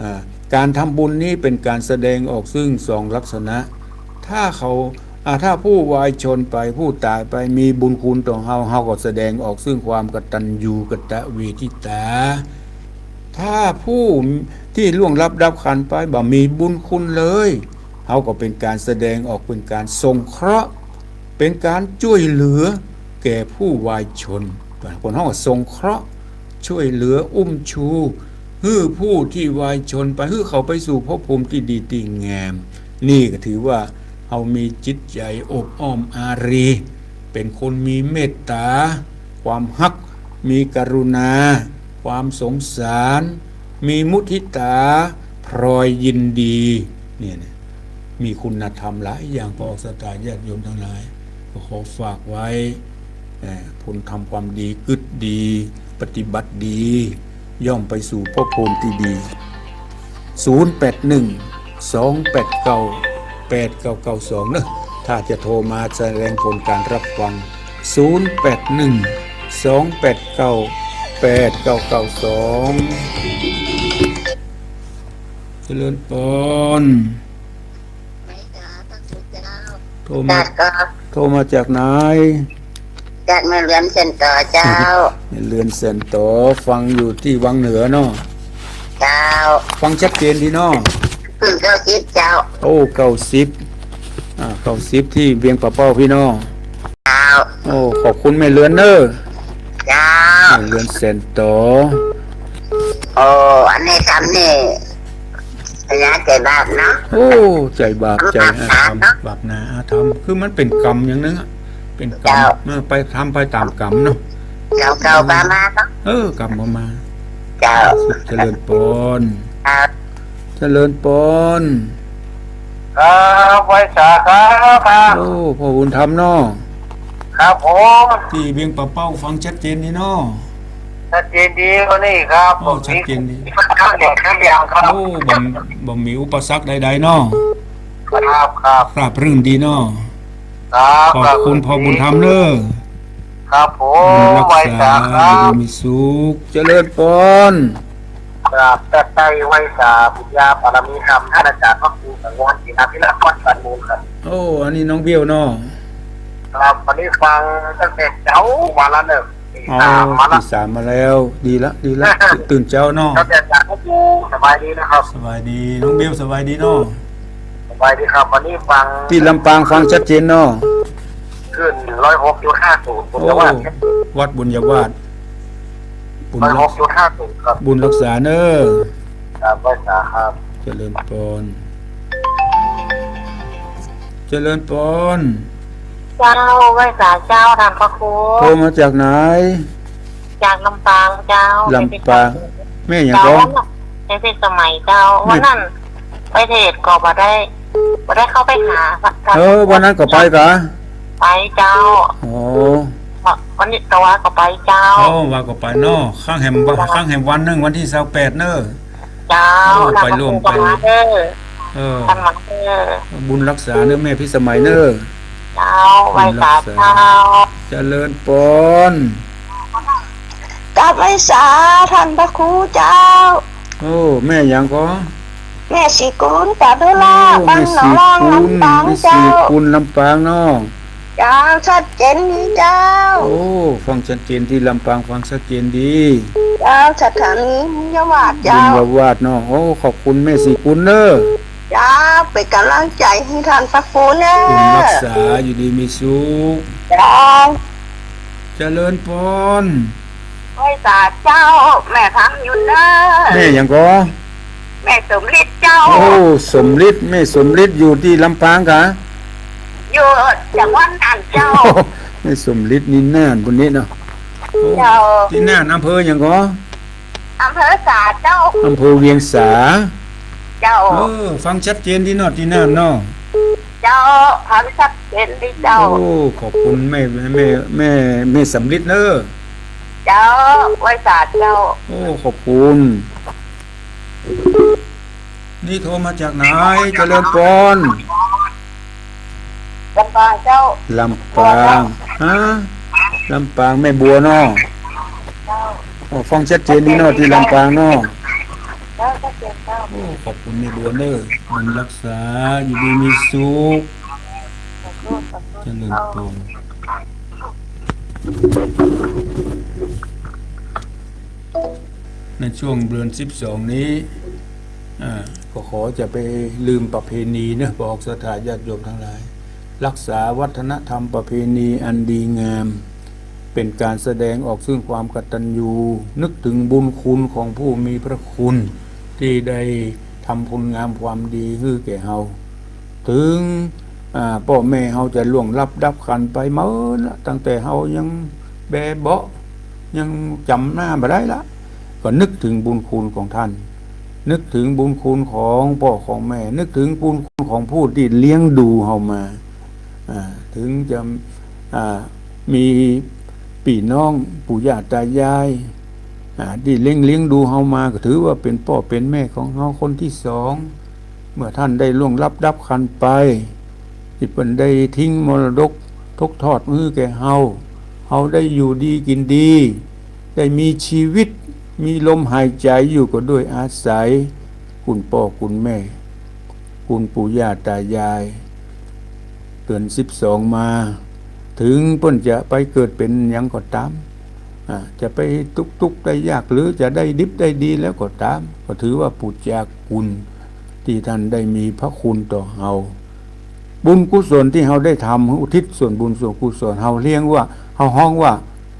อ่า การทำบุญนี้เป็นการแสดงออกซึ่งสองลักษณะ ถ้าเขา อ่า ถ้าผู้วายชนไป ผู้ต๋ายไป มีบุญคุณต่อเฮา เฮาก็แสดงออกซึ่งความกตัญญูกตเวทิตา ถ้าผู้ที่ล่วงลับดับขันธ์ไป บ่มีบุญคุณเลย เฮาก็เป็นการแสดงออก เป็นการสงเคราะห์ เป็นการจ้วยเหลือแก่ผู้วายชน เปิ้นฮ้องว่าสงเคราะห์ จ้วยเหลืออุ้มชู หื้อผู้ที่วายชนไป หื้อเขาไปสู่ภพภูมิตี้ดีตี้งาม นี่ก็ถือว่าเฮามีจิตใจ๋อบอ้อมอารี เป็นคนมีเมตต๋า ความฮัก มีกรุณา ความสงสาร มีมุทิตา พลอยยินดี เนี่ยนะ มีคุณธรรมหลายอย่าง พระออกสตาญาติโยมทั้งหลาย ก็ขอฝากไว้ เอ่อ คนทำความดี กึ๊ดดี ปฏิบัติดี ย่อมไปสู่ภพภูมิตี้ดี ศูนย์แปดหนึ่ง สองแปดเก้า แปดเก้าเก้าสอง เนอะ ถ้าจะโทรมาแสดงผลการรับฟัง ศูนย์แปดหนึ่ง สองแปดเก้า แปดเก้าเก้าสอง เจริญปอน ไหนจ๊ะ พระคุณเจ้า โทรมา จากก็ โทรมาจากไหน จากแม่เรือนแสนต่อเจ้า แม่เรือนแสนต่อ ฟังอยู่ตี้วังเหนือเนาะ เจ้า ฟังชัดเจนดีเนาะ อืม เก้าสิบเจ้า โอ้ เก้าสิบ อ่า เก้าสิบตี้เวียงป่าเป้าพี่เนาะ เจ้า โอ้ ขอบคุณแม่เรือนเนอะ เจ้า แม่เรือนแสนต่อ โอ้ อันนี้ทำนี่ ระยะใจ๋บาปเนาะ โอ้ ใจ๋บาป ใจ๋อาธรรม บาปหนาอาธรรม คือมันเป๋นกรรมอย่างนึ่งอะ เป๋นกรรม เจ้า เออ ไปทำไปต๋ามกรรมเนาะ กรรมเก่าปามาเนาะ เออ กรรมปามา เจ้า เจริญปอน ครับ เจริญปอน ครับ ไหว้สาครับ โอ้ พ่อบุญธรรมเนาะ ครับผม ตี้เวียงป่าเป้าฟังชัดเจนดีเนาะ ชัดเจนดีวันนี้ครับ โอ้ ผม ชัดเจนดี ข้างเดียวข้างเดียวครับ โอ้ บ่ บ่มีอุปสรรคใดๆเนาะ ครับ ครับ ราบรื่นดีเนาะ ครับ ขอบคุณ ครับ พ่อบุญธรรมเนอะ ครับผม บุญรักษา ไหว้สาครับ อยู่ดีมีสุข เจริญปอน ครับ แปดไตรไหว้สา บุญญาบารมีธรรม ท่านอาจารย์พระครูสังวร ศรีนาภิรัตน์ วัดสันมูลครับ โอ้ อันนี้น้องเบี้ยวเนาะ ครับ วันนี้ฟังตั้งแต่เช้ามาแล้วเนอะ ตี อ๋อ สามมาละ ตีสามมาแล้ว ดีละ ดีละ ตื่นเช้าเนาะ ครับ อาจารย์พระครู สบายดีนะครับ สบายดี น้องเบี้ยวสบายดีเนาะ สบายดีครับ วันนี้ฟัง ตี้ลำปางฟังชัดเจนเนาะ ขึ้นร้อยหกจุดห้าศูนย์ บุญญาวาส โอ้ วัดบุญญาวาส บุญ ร้อยหกจุดห้าศูนย์ ครับ บุญรักษาเนอะ ครับ ไหว้สาครับ เจริญปอน เจริญปอน เจ้า ไหว้สาเจ้า ท่านพระครู โทรมาจากไหน จากลำปางเจ้า ลำปาง แม่หยังก็ เจ้า แม่เพชรสมัยเจ้า แม่ วันนั้นไปเทศน์ก็บ่ได้ บ่ได้เข้าไปหาพระท่าน เออ วันนั้นก็ไปกะ ไปเจ้า อ๋อ วันนี้ตะวาก็ไปเจ้า โอ้ ว่าก็ไปเนาะ ข้างแหมว่า ข้างแหมวันนึ่ง วันตี้ซาวแปดเนอะ เจ้า โอ้ ไปร่วมไป เออ ท่านมาเออ บุญรักษาเนอะ แม่พิสมัยเนอะ เจ้า บุญรักษา ไหว้สาเจ้า เจริญปอน กราบไหว้สาท่านพระครูเจ้า โอ้ แม่หยังก็ แม่ศรีกุล จารุราช โอ้ บ้านหนองล่อง แม่ศรีกุล ลำปาง แม่ศรีกุล เจ้า ลำปางเนาะ เจ้า ชัดเจนดีเจ้า โอ้ ฟังชัดเจนตี้ลำปาง ฟังชัดเจนดี เจ้า สถานีบุญญาวาส บุญ เจ้า ญาวาสเนาะ โอ้ ขอบคุณแม่ศรีกุลเนอะ เจ้า เป๋นก๋ำลังใจ๋หื้อท่านพระครูเนอะ บุญรักษา อยู่ดีมีสุข เจ้า เจริญปอน ไหว้สาเจ้า แม่ฟังอยู่เนอะ แม่หยังก็ แม่สมฤทธิ์เจ้า โอ้ สมฤทธิ์ แม่สมฤทธิ์อยู่ตี้ลำปางกะ อยู่จังหวัดน่านเจ้า แม่สมฤทธิ์นี่น่านปุ้นนี้เนาะ โอ้ เจ้า ตี้น่านอำเภอหยังก็ อำเภอสาเจ้า อำเภอเวียงสา เจ้า เออ ฟังชัดเจนดีเนาะ ตี้น่านเนาะ เจ้า เจ้า ฟังชัดเจนดีเจ้า โอ้ ขอบคุณแม่ แม่ แม่ แม่สำริดเนอะ เจ้า ไหว้สาเจ้า โอ้ ขอบคุณ นี่โทรมาจากไหน เจริญพร ลำปางเจ้า ลำปาง ฮะ ลำปาง แม่บัวเนาะ เจ้า โอ้ ฟังชัดเจนดีเนาะ ตี้ลำปางเนาะ เจ้า ชัดเจนเจ้า โอ้ ขอบคุณแม่บัวเนอะ บุญรักษา อยู่ดีมีสุข ขอโทษ ขอโทษ เจริญพร ในช่วงเดือนสิบสองนี้ อ่า ก็ขอจะไปลืมประเพณีเนอะ พระออกศรัทธาญาติโยมทั้งหลาย รักษาวัฒนธรรมประเพณีอันดีงาม เป็นการแสดงออกซึ่งความกตัญญู นึกถึงบุญคุณของผู้มีพระคุณ ที่ได้ทำคุณงามความดีหื้อแก่เฮา ถึง อ่า ป้อแม่เฮาจะล่วงลับดับขันธ์ไปหมดละ ตั้งแต่เฮายังแบเบาะ ยังจ๋ำหน้าบ่ได้ละ ก็นึกถึงบุญคุณของท่าน นึกถึงบุญคุณของป้อของแม่ นึกถึงบุญคุณของผู้ที่เลี้ยงดูเฮามา อ่า ถึงจะ อ่า มีปี้น้องปู่ย่าตายาย อ่า ที่เลี้ยง เลี้ยงดูเฮามา ก็ถือว่าเป๋นป้อเป๋นแม่ของเฮาคนที่สอง เมื่อท่านได้ล่วงลับดับขันธ์ไป ตี้เปิ้นได้ทิ้งมรดกตกทอดหื้อแก่เฮา เฮาได้อยู่ดีกิ๋นดี ได้มีชีวิต มีลมหายใจ๋อยู่ก็ด้วยอาศัย คุณป้อคุณแม่ คุณปู่ย่าตายาย เดือนสิบสองมา ถึงเปิ้นจะไปเกิดเป๋นหยังก็ต๋าม อ่า จะไปตุ๊กข์ได้ยาก หรือจะได้ดิบได้ดีแล้วก็ต๋าม ก็ถือว่าปู๋จาคุณตี้ท่านได้มีพระคุณต่อเฮา บุญกุศลตี้เฮาได้ทำ อุทิศส่วนบุญส่วนกุศล เฮาเรียกว่า เฮาฮ้องว่า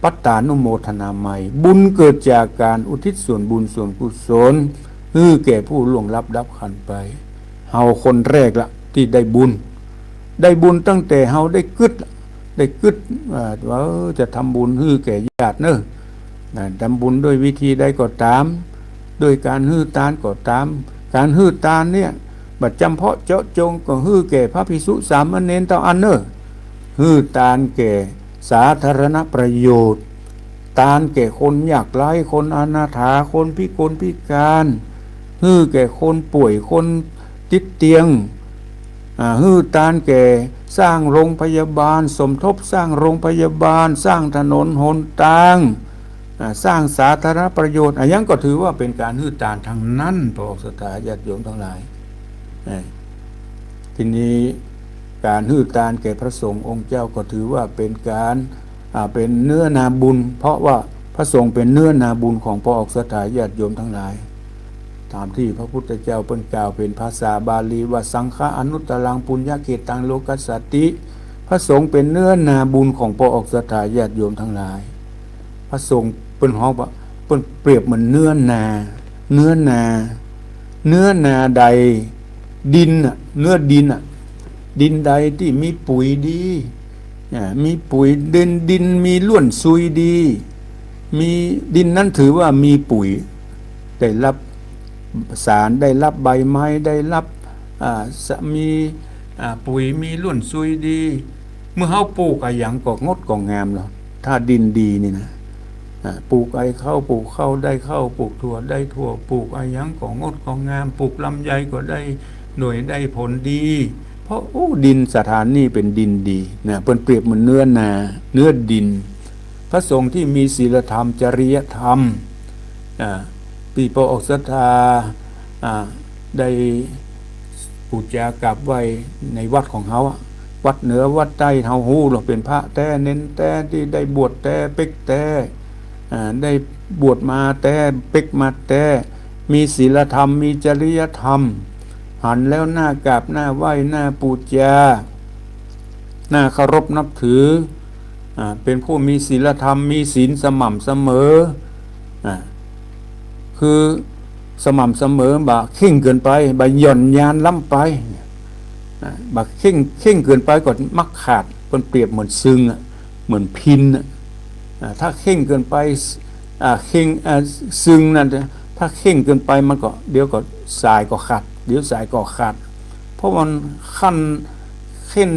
ปัตตานุโมทนาไมย บุญเกิดจากการอุทิศส่วนบุญส่วนกุศล หื้อแก่ผู้ล่วงลับดับขันธ์ไป เฮาคนแรกละตี้ได้บุญ ได้บุญตั้งแต่เฮาได้กึ๊ด ได้กึ๊ด อ่า ว่า เออ จะทำบุญหื้อแก่ญาติเนอะ นะ ทำบุญด้วยวิธีใดก็ต๋าม ด้วยการหื้อตานก็ต๋าม การหื้อตานเนี่ย บ่จำเพาะเจาะจงก็หื้อแก่พระภิกษุสามเณรเต้าอั้นเนอะ หื้อตานแก่สาธารณประโยชน์ ตานแก่คนยากไร้ คนอนาถา คนพิกลพิการ หื้อแก่คนป่วย คนติดเตียง อ่า หื้อตานแก่สร้างโรงพยาบาล สมทบสร้างโรงพยาบาล สร้างถนนหนตาง อ่า สร้างสาธารณประโยชน์ อะหยังก็ถือว่าเป๋นการหื้อตานตังนั้น พระออกศรัทธาญาติโยมตังหลาย เอ่อ ทีนี้การหื้อตานแก่พระสงฆ์องค์เจ้าก็ถือว่าเป๋นการ อ่า เป๋นเนื้อนาบุญ เพราะว่าพระสงฆ์เป๋นเนื้อนาบุญของพระออกศรัทธาญาติโยมตังหลาย ต๋ามตี้พระพุทธเจ้าเปิ้นกล่าวเป๋นภาษาบาลีว่า สังฆาอนุตตรังปุญญเขตตังโลกัสสาติ พระสงฆ์เป๋นเนื้อนาบุญของพระออกศรัทธาญาติโยมตังหลาย พระสงฆ์เปิ้นฮ้องว่า เปิ้นเปรียบเหมือนเนื้อนา เนื้อนา เนื้อนาใด ดินน่ะ เนื้อดินน่ะ ดินใดตี้มีปุ๋ยดี อ่า มีปุ๋ย ดิน ดินมีล้วนซุยดี มี ดินนั้นถือว่ามีปุ๋ย ได้รับสาร ได้รับใบไม้ ได้รับ อ่า สะ มี อ่า ปุ๋ย มีล้วนซุยดี เมื่อเฮาปลูกอะหยังก็งดก็งามเนาะ ถ้าดินดีนี่นะ อ่า ปลูกไอ้ข้าว ปลูกข้าวได้ข้าว ปลูกถั่วได้ถั่ว ปลูกอะหยังก็งดก็งาม ปลูกลำไยก็ได้หน่วยได้ผลดี เพราะ โอ้ ดินสถานนี่เป๋นดินดีนะ เปิ้นเปรียบเหมือนเนื้อนา เนื้อดิน พระสงฆ์ที่มีศีลธรรม จริยธรรม อ่า ตี้พระออกศรัทธา อ่า ได้ปู๋จากราบไหว้ในวัดของเฮาอะ วัดเหนือวัดใต้ เฮาฮู้เนาะ เป๋นพระแต๊เณรแต๊ตี้ได้บวชแต๊เป๊กแต๊ อ่า ได้บวชมาแต๊เป๊กมาแต๊ มีศีลธรรม มีจริยธรรม หันแล้วน่ากราบน่าไหว้น่าปู๋จา น่าเคารพนับถือ อ่า เป๋นผู้มีศีลธรรม มีศีลสม่ำเสมอ อ่า คือสม่ำเสมอ บ่าเคร่งเกินไป บ่าหย่อนยานล้ำไป อ่า บ่าเคร่ง เคร่งเกินไปก็มักขาด เปิ้นเปรียบเหมือนซึงอะ เหมือนพินอะ อ่า ถ้าเคร่งเกินไป อ่า เคร่ง อ่า ซึงนั่น ถ้าเคร่งเกินไปมันก็ เดี๋ยวก็สายก็ขาด เดี๋ยวสายก็ขาด เพราะมันขั้น เข่น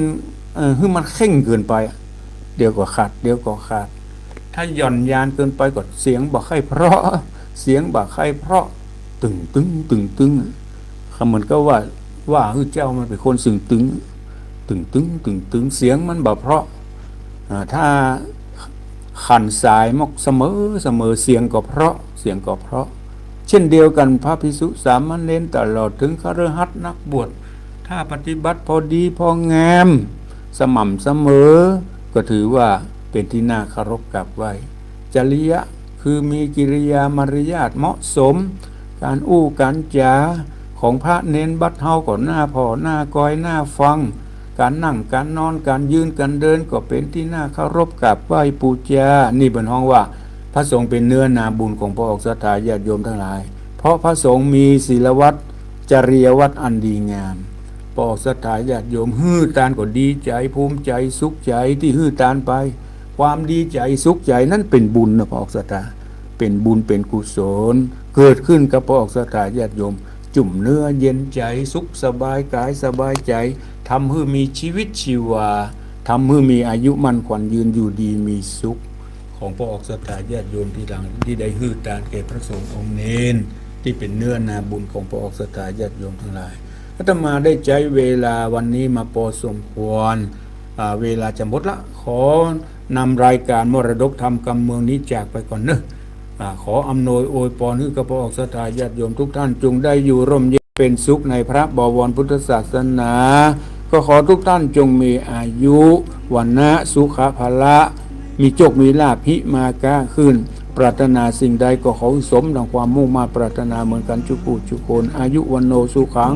เอ่อ หื้อมันเข่งเกินไปอะ เดี๋ยวก็ขัด เดี๋ยวก็ขัด ถ้าหย่อนยานเกินไปก็เสียงบ่ใค่เพราะ เสียงบ่ใค่เพราะ ตึงตึง ตึงตึง เหมือนกับว่า ว่าหื้อเจ้ามันเป๋นคนตึงตึง ตึงตึง ตึงตึง เสียงมันบ่เพราะ อ่า ถ้าขันสายมอกเสมอเสมอ เสียงก็เพราะ เสียงก็เพราะ เช่นเดียวกั๋น พระภิกษุสามเณรตลอดเถิงคฤหัสถ์นักบวช ถ้าปฏิบัติพอดีพองาม สม่ำเสมอ ก็ถือว่าเป๋นตี้น่าเคารพกราบไหว้ จริยะ คือมีกิริยามารยาทเหมาะสม ก๋านอู้ก๋านจ๋าของพระเณรบัดเฮาก็น่าผ่อ น่าคอย น่าฟัง ก๋านนั่ง ก๋านนอน ก๋านยืน ก๋านเดิน ก็เป๋นตี้น่าเคารพกราบไหว้ปู๋จา นี่เปิ้นฮ้องว่า พระสงฆ์เป๋นเนื้อนาบุญของปออกศรัทธาญาติโยมตังหลาย เพราะพระสงฆ์มีศีลวัตร จริยวัตรอันดีงาม ปออกศรัทธาญาติโยม หื้อตานก็ดีใจ๋ ภูมิใจ๋ สุขใจ๋ ตี้หื้อตานไป ความดีใจ๋ สุขใจ๋นั้นเป๋นบุญนะ ปออกศรัทธา เป๋นบุญ เป๋นกุศล เกิดขึ้นกับปออกศรัทธาญาติโยม จุ่มเนื้อเย็นใจ๋ สุขสบายก๋ายสบายใจ๋ ทำหื้อมีจีวิตชีวา ทำหื้อมีอายุมั่นขวัญยืน อยู่ดีมีสุข ของปออกศรัทธาญาติโยมตี้หลัง ตี้ได้หื้อตานแก่พระสงฆ์องค์เณร ตี้เป๋นเนื้อนาบุญของปออกศรัทธาญาติโยมตังหลาย อาตมาได้ใจ๊เวลาวันนี้มาปอสมควร อ่า เวลาจะหมดละ ขอนำรายก๋านมรดกธรรมกำเมืองนี้จากไปก่อนเนาะ อ่า ขออำนวยอวยพรหื้อกับปออกศรัทธาญาติโยมทุกท่าน จงได้อยู่ร่มเย็นเป๋นสุขในพระบวรพุทธศาสนา ก็ขอทุกท่านจงมีอายุ วรรณะ สุขะ พละ มีโจคมีลาภ หิมาคะขึ้น ปรารถนาสิ่งใดก็ขอสมดังความมุ่งมาดปรารถนาเหมือนกั๋นจุกู้จุคน อายุ วัณโณ สุขัง